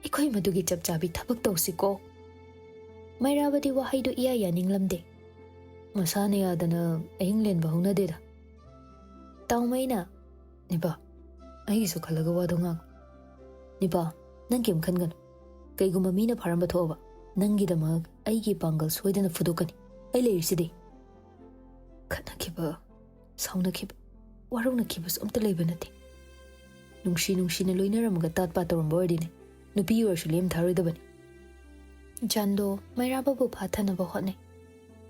ꯑꯩꯈꯣꯏ ꯃꯗꯨꯒꯤ ꯆꯞ ꯆꯥꯕꯤ ꯊꯕꯛ ꯇꯧꯁꯤꯀꯣ꯫ ꯃꯩꯔꯥꯕꯗꯤ ꯋꯥꯍꯩꯗꯨ ꯏꯌꯥ ꯌꯥꯅꯤꯡꯂꯝꯗꯦ꯫ ꯃꯁꯥꯅ ꯌꯥꯗꯅ ꯑꯍꯤꯡ ꯂꯦꯟꯕ ꯍꯧꯅꯗꯦꯗ꯫ ꯇꯥꯎꯃꯩꯅ, "ꯅꯤꯄꯥ, ꯑꯩꯒꯤꯁꯨ ꯈꯜꯂꯒ ꯋꯥꯗꯣ ꯉꯥꯡꯉꯨ꯫ ꯅꯤꯄꯥ, ꯅꯪ ꯀꯩꯝ ꯈꯟꯒꯅꯨ꯫ ꯀꯩꯒꯨꯝꯕ ꯃꯤꯅ ꯐꯥꯔꯝꯕ ꯊꯣꯛꯑꯕ, ꯅꯪꯒꯤꯗꯃꯛ ꯑꯩꯒꯤ ꯄꯥꯡꯒꯜ ꯁꯣꯏꯗꯅ ꯐꯨꯗꯣꯛꯀꯅꯤ꯫ ꯑꯩ ꯂꯩꯔꯤꯁꯤꯗꯤ꯫" ꯈꯠꯅꯈꯤꯕ, ꯁꯥꯎꯅꯈꯤꯕ, ꯋꯥꯔꯧꯅꯈꯤꯕꯁꯨ ꯑꯝꯇ ꯂꯩꯕ ꯅꯠꯇꯦ꯫ ꯅꯨꯡꯁꯤ ꯅꯨꯡꯁꯤꯅ ꯂꯣꯏꯅꯔꯝꯃꯒ ꯇꯥꯠ ꯄꯥꯠ ꯇꯧꯔꯝꯕ ꯑꯣꯏꯔꯗꯤꯅꯦ, ꯅꯨꯄꯤ ꯑꯣꯏꯔꯁꯨ ꯂꯦꯝ ꯊꯥꯔꯣꯏꯗꯕꯅꯤ꯫ ꯖꯥꯟꯗꯣ ꯃꯩꯔꯥꯕꯕꯨ ꯐꯥꯊꯅꯕ ꯍꯣꯠꯅꯩ꯫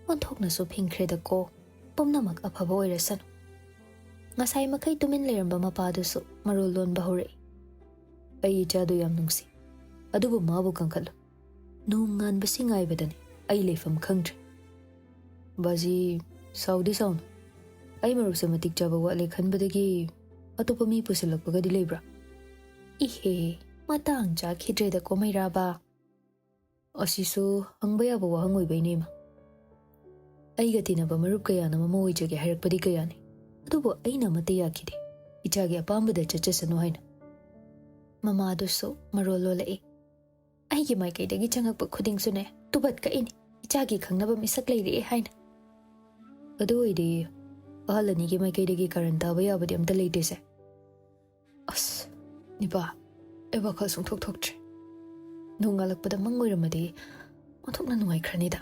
ꯑꯣꯟꯊꯣꯛꯅꯁꯨ ꯐꯤꯡꯈ꯭ꯔꯦꯗꯀꯣ, ꯄꯨꯝꯅꯃꯛ ꯑꯐꯕ ꯑꯣꯏꯔꯁꯅꯨ꯫ ꯉꯁꯥꯏ ꯃꯈꯩ ꯇꯨꯃꯤꯟ ꯂꯩꯔꯝꯕ ꯃꯄꯥꯗꯨꯁꯨ ꯃꯔꯣꯜ ꯂꯣꯟꯕ ꯍꯧꯔꯛꯏ꯫ "ꯑꯩ ꯏꯆꯥꯗꯨ ꯌꯥꯝ ꯅꯨꯡꯁꯤ, ꯑꯗꯨꯕꯨ ꯃꯥꯕꯨ ꯀꯟꯈꯠꯂꯨ꯫ ꯅꯣꯡ ꯉꯥꯟꯕꯁꯤ ꯉꯥꯏꯕꯗꯅꯤ ꯑꯩ ꯂꯩꯐꯝ ꯈꯪꯗ꯭ꯔꯦ꯫" "ꯕꯥꯖꯤ, ꯁꯥꯎꯗꯤ ꯁꯥꯎꯅꯨ꯫ ꯑꯩ ꯃꯔꯨꯞꯁꯦ ꯃꯇꯤꯛ ꯆꯥꯕ ꯋꯥꯠꯂꯦ ꯈꯟꯕꯗꯒꯤ ꯑꯇꯣꯞꯄ ꯃꯤ ꯄꯨꯁꯤꯜꯂꯛꯄꯒꯗꯤ ꯂꯩꯕ꯭ꯔꯥ?" "ꯏꯍꯦ, ꯃꯇꯥꯡ ꯆꯥꯈꯤꯗ꯭ꯔꯦꯗꯀꯣ ꯃꯩꯔꯥꯕ꯫ ꯑꯁꯤꯁꯨ ꯍꯪꯕ ꯌꯥꯕ ꯋꯥꯍꯪ ꯑꯣꯏꯕꯩꯅꯦ, ꯏꯃꯥ꯫ ꯑꯩꯒ ꯇꯤꯟꯅꯕ ꯃꯔꯨꯞ ꯀꯌꯥꯅ ꯃꯃꯧ ꯑꯣꯏꯖꯒꯦ ꯍꯥꯏꯔꯛꯄꯗꯤ ꯀꯌꯥꯅꯤ, ꯑꯗꯨꯕꯨ ꯑꯩꯅ ꯑꯃꯠꯇ ꯌꯥꯈꯤꯗꯦ, ꯏꯆꯥꯒꯤ ꯑꯄꯥꯝꯕꯗ ꯆꯠꯆꯁꯅꯨ ꯍꯥꯏꯅ꯫" ꯃꯃꯥꯗꯨꯁꯨ ꯃꯔꯣꯜ ꯂꯣꯜꯂꯛꯏ꯫ "ꯑꯩꯒꯤ ꯃꯥꯏꯀꯩꯗꯒꯤ ꯆꯪꯉꯛꯄ ꯈꯨꯗꯤꯡꯁꯨꯅꯦ, ꯇꯨꯕꯠ ꯀꯛꯏꯅꯤ, ꯏꯆꯥꯒꯤ ꯈꯪꯅꯕ ꯃꯤꯁꯛ ꯂꯩꯔꯦ ꯍꯥꯏꯅ꯫" "ꯑꯗꯨ ꯑꯣꯏꯗꯤ ꯑꯍꯜ ꯑꯅꯤꯒꯤ ꯃꯥꯏꯀꯩꯗꯒꯤ ꯀꯥꯔꯟ ꯇꯥꯕ ꯌꯥꯕꯗꯤ ꯑꯝꯇ ꯂꯩꯇꯦꯁꯦ꯫" "ꯑꯁ, ꯅꯤꯄꯥ, ꯑꯩ ꯋꯥꯈꯜ ꯁꯨꯡꯊꯣꯛ ꯊꯣꯛꯇ꯭ꯔꯦ꯫ ꯅꯣꯡꯉꯥꯜꯂꯛꯄꯗ ꯃꯪ ꯑꯣꯏꯔꯝꯃꯗꯤ ꯑꯣꯟꯊꯣꯛꯅ ꯅꯨꯡꯉꯥꯏꯈ꯭ꯔꯅꯤꯗ꯫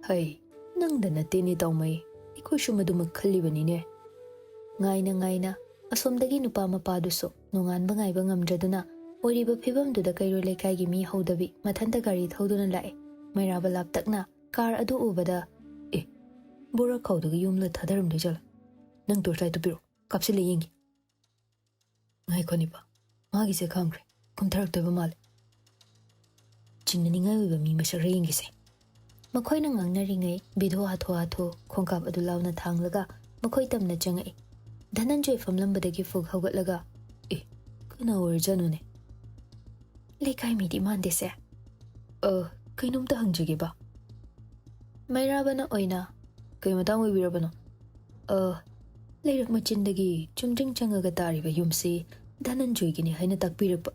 ꯍꯩ, ꯅꯪꯗ ꯅꯠꯇꯦꯅꯦ ꯇꯥꯎꯃꯩ, ꯑꯩꯈꯣꯏꯁꯨ ꯃꯗꯨꯃꯛ ꯈꯜꯂꯤꯕꯅꯤꯅꯦ꯫ ꯉꯥꯏꯅ ꯉꯥꯏꯅ ꯑꯁꯣꯝꯗꯒꯤ ꯅꯨꯄꯥ ꯃꯄꯥꯗꯨꯁꯨ ꯅꯣꯡꯉꯥꯟꯕ ꯉꯥꯏꯕ ꯉꯝꯗ꯭ꯔꯗꯨꯅ ꯑꯣꯏꯔꯤꯕ ꯐꯤꯕꯝꯗꯨꯗ ꯀꯩꯔꯣꯏ ꯂꯩꯀꯥꯏꯒꯤ ꯃꯤ ꯍꯧꯗꯕꯤ ꯃꯊꯟꯇ ꯒꯥꯔꯤ ꯊꯧꯗꯨꯅ ꯂꯥꯛꯑꯦ꯫ ꯃꯩꯔꯥꯕ ꯂꯥꯞꯇꯛꯅ ꯀꯥꯔ ꯑꯗꯨ ꯎꯕꯗ, "ꯑꯦ, ꯕꯣꯔꯥ ꯈꯥꯎꯗꯒꯤ ꯌꯨꯝꯂ ꯊꯥꯗꯔꯝꯗꯣꯏ ꯖꯥꯠꯂꯥ? ꯅꯪ ꯇꯣꯔꯆ ꯂꯥꯏꯠꯇꯨ ꯄꯤꯔꯛꯑꯣ, ꯀꯥꯞꯁꯤꯜꯂ ꯌꯦꯡꯒꯦ꯫" ꯉꯥꯏꯈꯣꯅꯦꯕ, ꯃꯥꯒꯤꯁꯦ ꯈꯪꯈ꯭ꯔꯦ, ꯀꯨꯝꯊꯔꯛꯇꯣꯏꯕ ꯃꯥꯜꯂꯦ꯫ ꯆꯤꯡꯅꯅꯤꯡꯉꯥꯏ ꯑꯣꯏꯕ ꯃꯤ ꯃꯁꯛꯔ ꯌꯦꯡꯒꯦꯁꯦ꯫ ꯃꯈꯣꯏꯅ ꯉꯥꯡꯅꯔꯤꯉꯩ ꯕꯤꯙꯨ ꯍꯥꯊꯨ ꯍꯥꯊꯨ ꯈꯣꯡꯀꯥꯞ ꯑꯗꯨ ꯂꯥꯎꯅ ꯊꯥꯡꯂꯒ ꯃꯈꯣꯏ ꯇꯝꯅ ꯆꯪꯉꯛꯏ꯫ ꯙꯅꯟꯖꯣꯏ ꯐꯝꯂꯝꯕꯗꯒꯤ ꯐꯨꯛ ꯍꯧꯒꯠꯂꯒ, "ꯑꯦ, ꯀꯅꯥ ꯑꯣꯏꯔꯖꯥꯠꯅꯣꯅꯦ? ꯂꯩꯀꯥꯏ ꯃꯤꯗꯤ ꯃꯥꯟꯗꯦꯁꯦ꯫ ꯑ, ꯀꯩꯅꯣꯝꯇ ꯍꯪꯖꯒꯦꯕ꯫" ꯃꯩꯔꯥꯕꯅ ꯑꯣꯏꯅ, "ꯀꯩ ꯃꯇꯥꯡ ꯑꯣꯏꯕꯤꯔꯕꯅꯣ?" "ꯑ, ꯂꯩꯔꯛ ꯃꯆꯤꯟꯗꯒꯤ ꯆꯨꯝꯗ꯭ꯔꯤꯡ ꯆꯪꯉꯒ ꯇꯥꯔꯤꯕ ꯌꯨꯝꯁꯤ ꯙꯅꯟꯖꯣꯏꯒꯤꯅꯤ ꯍꯥꯏꯅ ꯇꯥꯛꯄꯤꯔꯛꯄ꯫"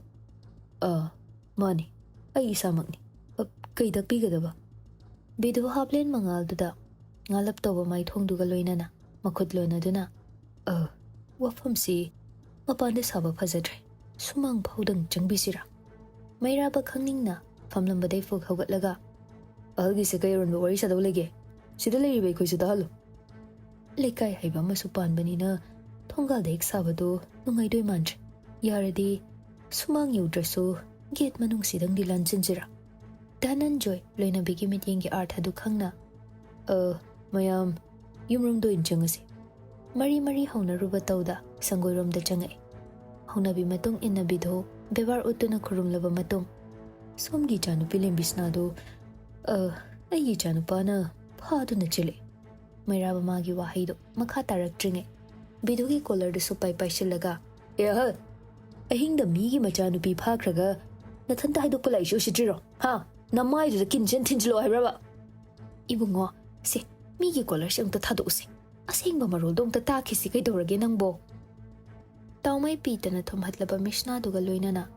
"ꯑ, ꯃꯥꯅꯤ, ꯑꯩ ꯏꯁꯥꯃꯛꯅꯤ꯫ ꯑ, ꯀꯩ ꯇꯥꯛꯄꯤꯒꯗꯕ?" ꯕꯤꯙꯨ ꯍꯥꯞꯂꯦꯟ ꯃꯉꯥꯜꯗꯨꯗ ꯉꯥꯂꯞ ꯇꯧꯕ ꯃꯥꯏꯊꯣꯡꯗꯨꯒ ꯂꯣꯏꯅꯅ ꯃꯈꯨꯠ ꯂꯣꯟꯅꯗꯨꯅ, "ꯑ, ꯋꯥꯐꯝꯁꯤ ꯃꯄꯥꯟꯗ ꯁꯥꯕ ꯐꯖꯗ꯭ꯔꯦ꯫ ꯁꯨꯃꯥꯡ ꯐꯥꯎꯗꯪ ꯆꯪꯕꯤꯁꯤꯔꯥ?" ꯃꯩꯔꯥꯕ ꯈꯪꯅꯤꯡꯅ ꯐꯝꯂꯝꯕꯗꯩ ꯐꯨꯛ ꯍꯧꯒꯠꯂꯒ, "ꯑꯍꯜꯒꯤꯁꯦ ꯀꯩ ꯑꯔꯣꯟꯕ ꯋꯥꯔꯤ ꯁꯥꯗꯧ ꯂꯩꯒꯦ? ꯁꯤꯗ ꯂꯩꯔꯤꯕ ꯑꯩꯈꯣꯏꯁꯨ ꯇꯥꯍꯜꯂꯨ꯫" ꯂꯩꯀꯥꯏ ꯍꯥꯏꯕ ꯑꯃꯁꯨ ꯄꯥꯟꯕꯅꯤꯅ ꯊꯣꯡꯒꯥꯜꯗ ꯍꯦꯛ ꯁꯥꯕꯗꯣ ꯅꯨꯡꯉꯥꯏꯗꯣꯏ ꯃꯥꯟꯗ꯭ꯔꯦ꯫ ꯌꯥꯔꯗꯤ ꯁꯨꯃꯥꯡ ꯌꯧꯗ꯭ꯔꯁꯨ ꯒꯦꯠ ꯃꯅꯨꯡꯁꯤꯗꯪꯗꯤ ꯂꯥꯟꯁꯤꯟꯁꯤꯔꯥ? ꯙꯅꯟꯖꯣꯏ ꯂꯣꯏꯅꯕꯤꯒꯤ ꯃꯤꯠꯌꯦꯡꯒꯤ ꯑꯥꯔꯊ ꯑꯗꯨ ꯈꯪꯅ, "ꯑ, ꯃꯌꯥꯝ ꯌꯨꯝꯔꯣꯝꯗ ꯑꯣꯏꯅ ꯆꯪꯉꯁꯤ꯫" ꯃꯔꯤ ꯃꯔꯤ ꯍꯧꯅꯔꯨꯕ ꯇꯧꯗ ꯁꯪꯒꯣꯏꯔꯣꯝꯗ ꯆꯪꯉꯛꯏ꯫ ꯍꯧꯅꯕꯤ ꯃꯇꯨꯡ ꯏꯟꯅ ꯕꯤꯙꯨ ꯕꯦꯕꯥꯔ ꯎꯠꯇꯨꯅ ꯈꯨꯔꯨꯝꯂꯕ ꯃꯇꯨꯡ, "ꯁꯣꯝꯒꯤ ꯏꯆꯥꯅꯨꯄꯤ ꯂꯦꯝꯕꯤꯁꯅꯥꯗꯨ, ꯑ, ꯑꯩꯒꯤ ꯏꯆꯥꯅꯨꯄꯥꯅ ꯐꯥꯗꯨꯅ ꯆꯦꯜꯂꯛꯏ꯫" ꯃꯩꯔꯥꯕ ꯃꯥꯒꯤ ꯋꯥꯍꯩꯗꯨ ꯃꯈꯥ ꯇꯥꯔꯛꯇ꯭ꯔꯤꯉꯩ ꯕꯤꯙꯨꯒꯤ ꯀꯣꯂꯔꯗꯨꯁꯨ ꯄꯥꯏ ꯄꯥꯏꯁꯤꯜꯂꯒ, "ꯑꯦ ꯑꯍꯜ, ꯑꯍꯤꯡꯗ ꯃꯤꯒꯤ ꯃꯆꯥꯅꯨꯄꯤ ꯐꯥꯈ꯭ꯔꯒ ꯅꯊꯟꯇ ꯍꯥꯏꯗꯣꯛꯄ ꯂꯥꯏꯔꯤꯛꯁꯨ ꯎꯁꯤꯠꯇ꯭ꯔꯤꯔꯣ? ꯍꯥ? ꯅꯃꯥꯏꯗꯨꯗ ꯀꯤꯟ ꯆꯦꯟ ꯊꯤꯟꯖꯤꯜꯂꯣ ꯍꯥꯏꯕ꯭ꯔꯕ?" "ꯏꯕꯨꯡꯉꯣ, ꯁꯦ, ꯃꯤꯒꯤ ꯀꯣꯂꯔꯁꯦ ꯑꯝꯇ ꯊꯥꯗꯣꯛꯎꯁꯦ꯫ ꯑꯁꯦꯡꯕ ꯃꯔꯣꯜꯗꯣ ꯑꯝꯇ ꯇꯥꯈꯤꯁꯤ, ꯀꯩꯗꯧꯔꯒꯦ ꯅꯪꯕꯣ?" ꯇꯥꯎꯃꯩ ꯄꯤꯇꯅ ꯊꯨꯝꯍꯠꯂꯕ ꯃꯤꯁꯅꯥꯗꯨꯒ ꯂꯣꯏꯅꯅ,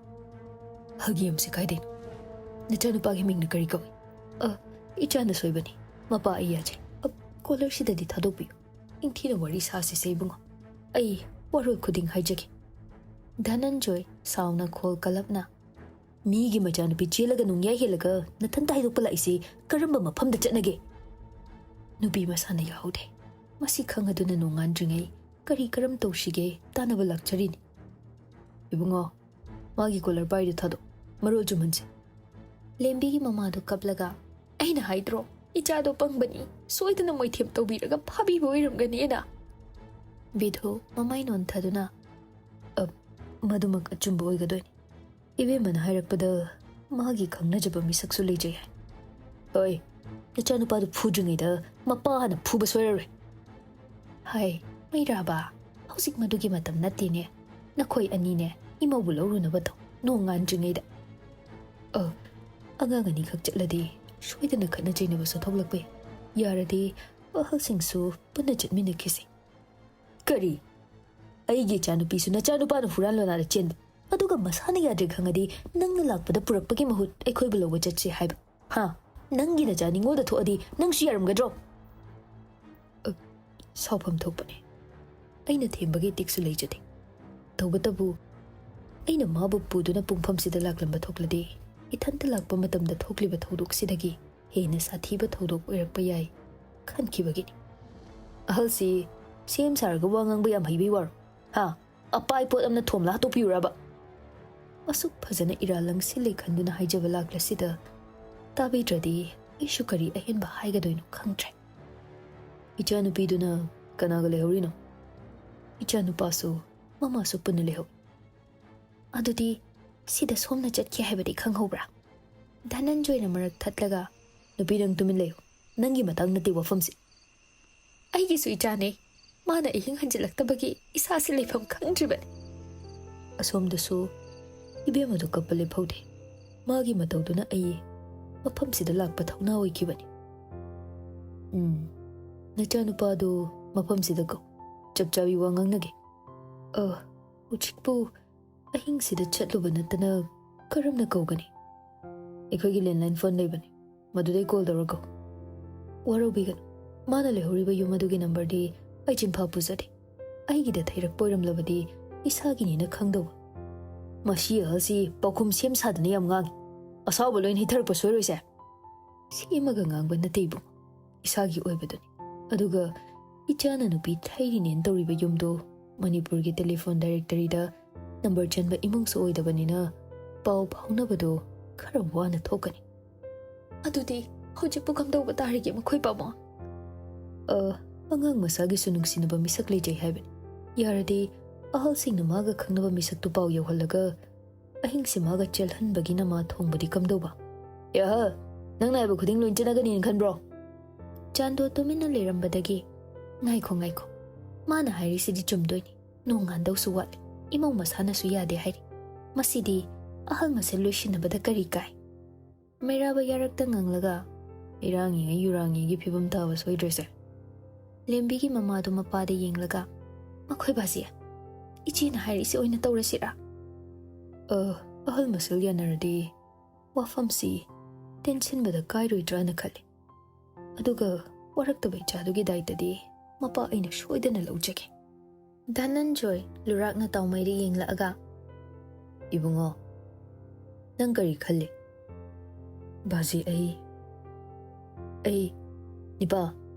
"ꯍꯒꯦꯝꯁꯦ ꯀꯥꯏꯗꯩꯅꯣ? ꯅꯆꯥꯅꯨꯄꯥꯒꯤ ꯃꯤꯡꯅ ꯀꯔꯤ ꯀꯧꯏ?" "ꯑ, ꯏꯆꯥꯅ ꯁꯣꯏꯕꯅꯤ, ꯃꯄꯥ ꯑꯩ ꯌꯥꯖꯩ꯫ ꯑ, ꯀꯣꯂꯔꯁꯤꯗꯗꯤ ꯊꯥꯗꯣꯛꯄꯤꯌꯨ꯫ ꯅꯤꯡꯊꯤꯅ ꯋꯥꯔꯤ ꯁꯥꯁꯤꯁꯦ ꯏꯕꯨꯡꯉꯣ꯫ ꯑꯩ ꯋꯥꯔꯣꯏ ꯈꯨꯗꯤꯡ ꯍꯥꯏꯖꯒꯦ꯫" ꯙꯅꯟꯖꯣꯏ ꯁꯥꯎꯅ ꯈꯣꯜ ꯀꯜꯂꯞꯅ, ꯃꯤꯒꯤ ꯃꯆꯥꯅꯨꯄꯤ ꯆꯦꯜꯂꯒ ꯅꯣꯡꯌꯥꯏ ꯍꯦꯜꯂꯒ ꯅꯊꯟꯇ ꯍꯥꯏꯗꯣꯛꯄ ꯂꯥꯛꯏꯁꯤ ꯀꯔꯝꯕ ꯃꯐꯝꯗ ꯆꯠꯅꯒꯦ? ꯅꯨꯄꯤ ꯃꯁꯥꯅ ꯌꯥꯍꯧꯗꯦ꯫ ꯃꯁꯤ ꯈꯪꯉꯗꯨꯅ ꯅꯣꯡꯉꯥꯟꯗ꯭ꯔꯤꯉꯩ ꯀꯔꯤ ꯀꯔꯝ ꯇꯧꯁꯤꯒꯦ ꯇꯥꯟꯅꯕ ꯂꯥꯛꯆꯔꯤꯅꯤ꯫ ꯏꯕꯨꯡꯉꯣ, ꯃꯥꯒꯤ ꯀꯣꯂꯔ ꯄꯥꯏꯔꯤꯗꯨ ꯊꯥꯗꯣꯛ, ꯃꯔꯣꯜ ꯆꯨꯝꯍꯟꯁꯤ꯫ ꯂꯦꯝꯕꯤꯒꯤ ꯃꯃꯥꯗꯨ ꯀꯞꯂꯒ, "ꯑꯩꯅ ꯍꯥꯏꯗ꯭ꯔꯣ, ꯏꯆꯥꯗꯣ ꯄꯪꯕꯅꯤ, ꯁꯣꯏꯗꯅ ꯃꯣꯏꯊꯦꯝ ꯇꯧꯕꯤꯔꯒ ꯐꯥꯕꯤꯕ ꯑꯣꯏꯔꯝꯒꯅꯤꯅ?" ꯕꯤꯙꯨ ꯃꯃꯥꯏ ꯅꯣꯟꯊꯗꯨꯅ, "ꯑ, ꯃꯗꯨꯃꯛ ꯑꯆꯨꯝꯕ ꯑꯣꯏꯒꯗꯣꯏꯅꯤ꯫ ꯏꯕꯦꯝꯃꯅ ꯍꯥꯏꯔꯛꯄꯗ ꯃꯥꯒꯤ ꯈꯪꯅꯖꯕ ꯃꯤꯁꯛꯁꯨ ꯂꯩꯖꯩ ꯍꯥꯏ꯫ ꯍꯣꯏ, ꯅꯆꯥꯅꯨꯄꯥꯗꯨ ꯐꯨꯗ꯭ꯔꯤꯉꯩꯗ ꯃꯄꯥ ꯍꯥꯟꯅ ꯐꯨꯕ ꯁꯣꯏꯔꯔꯣꯏ꯫ ꯍꯥꯏ, ꯃꯩꯔꯥꯕ, ꯍꯧꯖꯤꯛ ꯃꯗꯨꯒꯤ ꯃꯇꯝ ꯅꯠꯇꯦꯅꯦ꯫ ꯅꯈꯣꯏ ꯑꯅꯤꯅꯦ, ꯏꯃꯧꯕꯨ ꯂꯧꯔꯨꯅꯕ ꯇꯧ, ꯅꯣꯡ ꯉꯥꯟꯗ꯭ꯔꯤꯉꯩꯗ꯫ ꯑ, ꯑꯉꯥꯡ ꯑꯅꯤꯈꯛ ꯆꯠꯂꯗꯤ ꯁꯣꯏꯗꯅ ꯈꯠꯅ ꯆꯩꯅꯕꯁꯨ ꯊꯣꯛꯂꯛꯄ ꯌꯥꯏ꯫ ꯌꯥꯔꯗꯤ ꯑꯍꯜꯁꯤꯡꯁꯨ ꯄꯨꯟꯅ ꯆꯠꯃꯤꯟꯅꯈꯤꯁꯤ꯫ ꯀꯔꯤ? ꯑꯩꯒꯤ ꯏꯆꯥꯅꯨꯄꯤꯁꯨ ꯅꯆꯥꯅꯨꯄꯥꯅ ꯍꯨꯔꯥꯟ ꯂꯣꯅꯥꯗ ꯆꯦꯟꯕ? ꯑꯗꯨꯒ ꯃꯁꯥꯅ ꯌꯥꯗ꯭ꯔꯦ ꯈꯪꯉꯗꯤ ꯅꯪꯅ ꯂꯥꯛꯄꯗ ꯄꯨꯔꯛꯄꯒꯤ ꯃꯍꯨꯠ ꯑꯩꯈꯣꯏꯕꯨ ꯂꯧꯕ ꯆꯠꯁꯦ ꯍꯥꯏꯕ? ꯍꯥ? ꯅꯪꯒꯤ ꯅꯆꯥ ꯅꯤꯉꯣꯜꯗ ꯊꯣꯛꯑꯗꯤ ꯅꯪꯁꯨ ꯌꯥꯔꯝꯒꯗ꯭ꯔꯣ? ꯑ, ꯁꯥꯎꯐꯝ ꯊꯣꯛꯄꯅꯦ꯫ ꯑꯩꯅ ꯊꯦꯝꯕꯒꯤ ꯏꯇꯤꯛꯁꯨ ꯂꯩꯖꯗꯦ꯫ ꯇꯧꯕꯇꯕꯨ ꯑꯩꯅ ꯃꯥꯕꯨ ꯄꯨꯗꯨꯅ ꯄꯨꯡꯐꯝꯁꯤꯗ ꯂꯥꯛꯂꯝꯕ ꯊꯣꯛꯂꯗꯤ ꯏꯊꯟꯇ ꯂꯥꯛꯄ ꯃꯇꯝꯗ ꯊꯣꯛꯂꯤꯕ ꯊꯧꯗꯣꯛꯁꯤꯗꯒꯤ ꯍꯦꯟꯅ ꯁꯥꯊꯤꯕ ꯊꯧꯗꯣꯛ ꯑꯣꯏꯔꯛꯄ ꯌꯥꯏ ꯈꯟꯈꯤꯕꯒꯤꯅꯤ꯫ ꯑꯍꯜꯁꯤ ꯁꯦꯝ ꯁꯥꯔꯒ ꯋꯥ ꯉꯥꯡꯕ ꯌꯥꯝ ꯍꯩꯕꯩ ꯋꯥꯔꯣ? ꯍꯥ? ꯑꯄꯥꯏ ꯄꯣꯠ ꯑꯃꯅ ꯊꯣꯝꯂ ꯍꯥꯠꯇꯣꯛꯄꯤꯔꯨꯔꯕ? ꯑꯁꯨꯛ ꯐꯖꯅ ꯏꯔꯥ ꯂꯪꯁꯤꯜꯂꯦ ꯈꯟꯗꯨꯅ ꯍꯥꯏꯖꯕ ꯂꯥꯛꯂꯁꯤꯗ ꯇꯥꯕꯤꯗ꯭ꯔꯗꯤ ꯑꯩꯁꯨ ꯀꯔꯤ ꯑꯍꯦꯟꯕ ꯍꯥꯏꯒꯗꯣꯏꯅꯣ ꯈꯪꯗ꯭ꯔꯦ꯫ ꯏꯆꯥꯅꯨꯄꯤꯗꯨꯅ ꯀꯅꯥꯒ ꯂꯩꯍꯧꯔꯤꯅꯣ? ꯏꯆꯥꯅꯨꯄꯥꯁꯨ ꯃꯃꯥꯁꯨ ꯄꯨꯟꯅ ꯂꯩꯍꯧꯏ꯫ ꯑꯗꯨꯗꯤ ꯁꯤꯗ ꯁꯣꯝꯅ ꯆꯠꯈꯤ ꯍꯥꯏꯕꯗꯤ ꯈꯪꯍꯧꯕ꯭ꯔꯥ? ꯙꯅꯟꯖꯣꯏꯅ ꯃꯔꯛ ꯊꯠꯂꯒ, "ꯅꯨꯄꯤ, ꯅꯪ ꯇꯨꯃꯤꯟ ꯂꯩꯌꯨ꯫ ꯅꯪꯒꯤ ꯃꯇꯥꯡ ꯅꯠꯇꯦ ꯋꯥꯐꯝꯁꯤ꯫ ꯑꯩꯒꯤꯁꯨ ꯏꯆꯥꯅꯦ꯫ ꯃꯥꯅ ꯑꯍꯤꯡ ꯍꯟꯖꯤꯜꯂꯛꯇꯕꯒꯤ ꯏꯁꯥꯁꯤ ꯂꯩꯐꯝ ꯈꯪꯗ꯭ꯔꯤꯕꯅꯤ꯫" ꯑꯁꯣꯝꯗꯁꯨ ꯏꯕꯦꯝꯃꯗꯨ ꯀꯞꯄ ꯂꯦꯞꯍꯧꯗꯦ꯫ ꯃꯥꯒꯤ ꯃꯇꯧꯗꯨꯅ ꯑꯩ ꯃꯐꯝꯁꯤꯗ ꯂꯥꯛꯄ ꯊꯧꯅꯥ ꯑꯣꯏꯈꯤꯕꯅꯤ꯫ "ꯎꯝ, ꯅꯆꯥꯅꯨꯄꯥꯗꯨ ꯃꯐꯝꯁꯤꯗ ꯀꯧ꯫ ꯆꯞ ꯆꯥꯕꯤ ꯋꯥ ꯉꯥꯡꯅꯒꯦ꯫" "ꯑ, ꯍꯧꯖꯤꯛꯄꯨ ꯑꯍꯤꯡꯁꯤꯗ ꯆꯠꯂꯨꯕ ꯅꯠꯇꯅ ꯀꯔꯝꯅ ꯀꯧꯒꯅꯤ? ꯑꯩꯈꯣꯏꯒꯤ ꯂꯦꯟꯂꯥꯏꯟ ꯐꯣꯟ ꯂꯩꯕꯅꯤ, ꯃꯗꯨꯗꯩ ꯀꯣꯜ ꯇꯧꯔꯒ ꯀꯧ꯫" "ꯋꯥꯔꯧꯕꯤꯒꯅꯨ, ꯃꯥꯅ ꯂꯩꯍꯧꯔꯤꯕ ꯌꯨꯝ ꯑꯗꯨꯒꯤ ꯅꯝꯕꯔꯗꯤ ꯑꯩ ꯆꯤꯟꯐꯥ ꯄꯨꯖꯗꯦ꯫ ꯑꯩꯒꯤꯗ ꯊꯩꯔꯛꯄ ꯑꯣꯏꯔꯝꯂꯕꯗꯤ ꯏꯁꯥꯒꯤꯅꯦꯅ ꯈꯪꯗꯧꯕ꯫ ꯃꯁꯤ ꯑꯍꯜꯁꯤ ꯄꯥꯎꯈꯨꯝ ꯁꯦꯝ ꯁꯥꯗꯅ ꯌꯥꯝ ꯉꯥꯡꯉꯤ꯫ ꯑꯁꯥꯎꯕ ꯂꯣꯏꯅ ꯍꯩꯊꯔꯛꯄ ꯁꯣꯏꯔꯣꯏꯁꯦ꯫ ꯁꯦꯝꯃꯒ ꯉꯥꯡꯕ ꯅꯠꯇꯦ ꯏꯕꯨꯡ, ꯏꯁꯥꯒꯤ ꯑꯣꯏꯕꯗꯨꯅꯤ꯫ ꯑꯗꯨꯒ ꯏꯆꯥꯅ ꯅꯨꯄꯤ ꯊꯩꯔꯤꯅꯦꯅ ꯇꯧꯔꯤꯕ ꯌꯨꯝꯗꯣ ꯃꯅꯤꯄꯨꯔꯒꯤ ꯇꯦꯂꯤꯐꯣꯟ ꯗꯥꯏꯔꯦꯛꯇꯔꯤꯗ ꯅꯝꯕꯔ ꯆꯟꯕ ꯏꯃꯨꯡꯁꯨ ꯑꯣꯏꯗꯕꯅꯤꯅ ꯄꯥꯎ ꯐꯥꯎꯅꯕꯗꯣ ꯈꯔ ꯋꯥꯅ ꯊꯣꯛꯀꯅꯤ꯫ ꯑꯗꯨꯗꯤ ꯍꯧꯖꯤꯛꯄꯨ ꯀꯝꯗꯧꯕ ꯇꯥꯔꯤꯒꯦ ꯃꯈꯣꯏ ꯄꯥꯕꯨꯡ? ꯑ, ꯑꯉꯥꯡ ꯃꯁꯥꯒꯤꯁꯨ ꯅꯨꯡꯁꯤꯅꯕ ꯃꯤꯁꯛ ꯂꯩꯖꯩ ꯍꯥꯏꯕꯅꯤ꯫ ꯌꯥꯔꯗꯤ ꯑꯍꯜꯁꯤꯡꯅ ꯃꯥꯒ ꯈꯪꯅꯕ ꯃꯤꯁꯛꯇꯨ ꯄꯥꯎ ꯌꯧꯍꯜꯂꯒ ꯑꯍꯤꯡꯁꯤ ꯃꯥꯒ ꯆꯦꯜꯍꯟꯕꯒꯤ ꯅꯃꯥ ꯊꯣꯡꯕꯗꯤ ꯀꯝꯗꯧꯕ? ꯑꯦꯍ, ꯅꯪꯅ ꯍꯥꯏꯕ ꯈꯨꯗꯤꯡ ꯂꯣꯏ ꯆꯠꯅꯒꯅꯤꯅ ꯈꯟꯕ꯭ꯔꯣ? ꯆꯥꯟꯗꯣ ꯇꯨꯃꯤꯟꯅ ꯂꯩꯔꯝꯕꯗꯒꯤ, "ꯉꯥꯏꯈꯣ, ꯉꯥꯏꯈꯣ, ꯃꯥꯅ ꯍꯥꯏꯔꯤꯁꯤꯗꯤ ꯆꯨꯝꯗꯣꯏꯅꯤ꯫ ꯅꯣꯡꯉꯥꯟꯗꯧꯁꯨ ꯋꯥꯠꯂꯤ꯫ ꯏꯃꯧ ꯃꯁꯥꯅꯁꯨ ꯌꯥꯗꯦ ꯍꯥꯏꯔꯤ꯫ ꯃꯁꯤꯗꯤ ꯑꯍꯜ ꯃꯁꯦꯜ ꯂꯣꯏꯁꯤꯟꯅꯕꯗ ꯀꯔꯤ ꯀꯥꯏ?" ꯃꯩꯔꯥꯕ ꯌꯥꯔꯛꯇ ꯉꯪꯂꯒ, "ꯏꯔꯥꯡꯉꯤꯉꯩ ꯌꯨꯔꯥꯡꯉꯤꯒꯤ ꯐꯤꯕꯝ ꯇꯥꯕ ꯁꯣꯏꯗ꯭ꯔꯦꯁꯦ꯫" ꯂꯦꯝꯕꯤꯒꯤ ꯃꯃꯥꯗꯨ ꯃꯄꯥꯗ ꯌꯦꯡꯂꯒ, "ꯃꯈꯣꯏ ꯕꯥꯖꯤ, ꯏꯆꯦꯅ ꯍꯥꯏꯔꯤꯁꯤ ꯑꯣꯏꯅ ꯇꯧꯔꯁꯤꯔꯥ?" "ꯑ, ꯑꯍꯜ ꯃꯁꯦꯜ ꯌꯥꯅꯔꯗꯤ ꯋꯥꯐꯝꯁꯤ ꯇꯦꯟꯁꯤꯟꯕꯗ ꯀꯥꯏꯔꯣꯏꯗ꯭ꯔꯥꯅ ꯈꯜꯂꯤ꯫ ꯑꯗꯨꯒ ꯋꯥꯔꯛꯇꯕ ꯏꯆꯥꯗꯨꯒꯤ ꯗꯥꯏꯇꯗꯤ ꯃꯄꯥ ꯑꯩꯅ ꯁꯣꯏꯗꯅ ꯂꯧꯖꯒꯦ꯫" ꯙꯅꯟꯖꯣꯏ ꯂꯨꯔꯥꯛꯅ ꯇꯥꯎꯃꯩꯗ ꯌꯦꯡꯂꯛꯑꯒ, "ꯏꯕꯨꯡꯉꯣ, ꯅꯪ ꯀꯔꯤ ꯈꯜꯂꯤ?" "ꯕꯥꯖꯤ, ꯑꯩ, ꯑꯩ, ꯅꯤꯄꯥ,